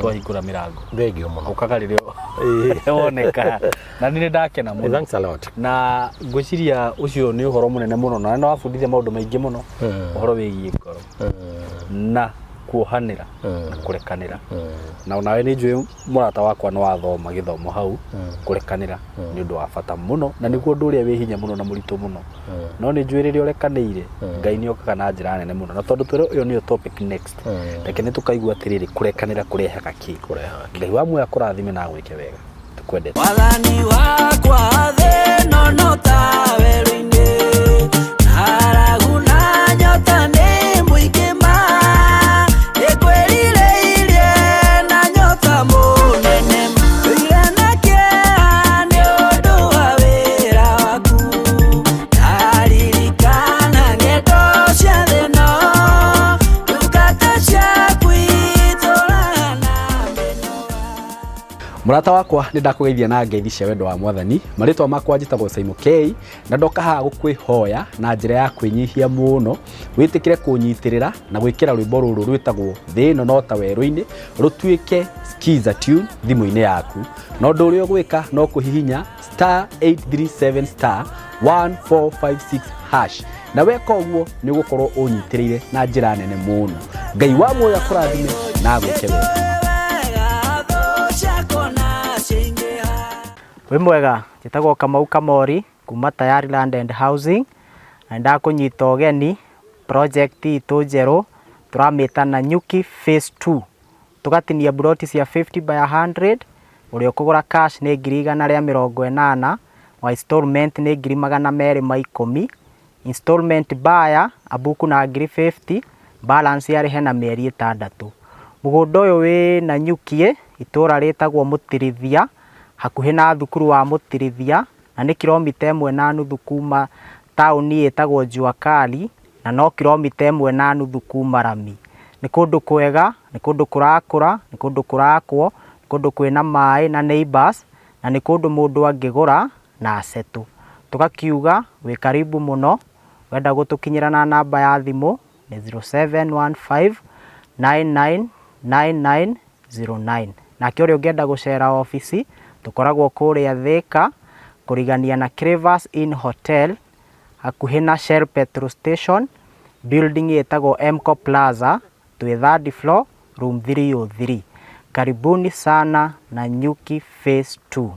twahingũra mĩrango. Thengio mũno. Ũkaga rĩrĩa woneka, na nĩ ndakena mũno. Thanks a lot. Na ngwĩciria ũcio nĩ ũhoro mũnene mũno, na nĩ wabundithia maũndũ maingĩ mũno, ũhoro wĩgiĩ ngoro na Kuohanĩra na kũrekanĩra, na onawe nĩ njũĩ, mũrata wakwa, nĩ wathoma gĩthomo hau. Kũrekanĩra nĩ ũndũ wa bata mũno, na nĩguo ũndũ ũrĩa wĩ hinya mũno na mũritũ mũno, no nĩ njũĩ rĩrĩa ũrekanĩire, Ngai nĩ okaga na njĩra nene mũno. Na tondũ twĩrwo ĩyo nĩyo topic next, reke nĩ tũkaigua atĩrĩrĩ, kũrekanĩra kũrehaga kĩ? Kũrehaga. Ngai wa muoyo akũrathime na agwĩke wega, tũkwendete. Wathani wakwa thĩ ĩno no ta werũ-inĩ, ng'aragu na nyota nĩ mũingĩ ma, nĩngwĩrirĩirie na nyota mũnene, ndũire na kĩeha nĩ ũndũ wa wĩra waku, ndaririkana ng'endo cia thĩ ĩno, ndungata ciaku itũraga na mĩnoga. Mũrata wakwa, nĩ ndakũgeithia na ngeithi cia wendo wa Mwathani. Marĩtwa makwa njĩtagwo Simon K, na ndoka haha gũkwĩhoya na njĩra ya kwĩnyihia mũno wĩtĩkĩre kũnyitĩrĩra na gwĩkĩra rwĩmbo rũrũ rwĩtagwo "Thĩ ĩno no ta werũ-inĩ" rũtuĩke skiza tune thimũ-inĩ yaku. Na ũndũ ũrĩa ũgwĩka no kũhihinya *837*1456#, na weka ũguo nĩ ũgũkorwo ũnyitĩrĩire na njĩra nene mũno. Ngai wa muoyo akũrathime na agwĩke wega. Wĩ mwega, njĩtagwo Kamau Kamori kuma Tayari Land and Housing, na nĩndakũnyita ũgeni project itũ njerũ tũramĩta Nanyuki Phase 2. Tũgatinia mburoti cia 50 by 100. Ũrĩa ũkũgũra cash nĩ 180,000, wa installment nĩ 210,000. Installment buyer abuku na 50,000, balance arĩhe na mĩeri 6. Mũgũnda ũyũ wĩ Nanyuki, itũra rĩtagwo Mũtirithia, hakuhĩ na thukuru wa Mũtirithia, na nĩ kilomita 1.5 kuma taũni ĩtagwo Jua Kali, na no kilomita 1.5 kuma rami. Nĩ kũndũ kwega, nĩ kũndũ kũrakũra, nĩ kũndũ kũrakwo, nĩ kũndũ kwĩna maĩ na neighbors, na nĩ kũndũ mũndũ angĩgũra na asettle. Tũgakiuga wĩ karibu mũno. Wenda gũtũkinyĩra na namba ya thimũ nĩ 0715 999909. Nake ũrĩa ũngĩenda gũcera obici, tũkoragwo kũrĩa Thĩka, kũrigania na Clavers Inn Hotel, hakuhĩ na Shell petrol station, building ĩtagwo Mco Plaza, twĩ third floor, room 303. Karibuni sana Nanyuki Phase 2.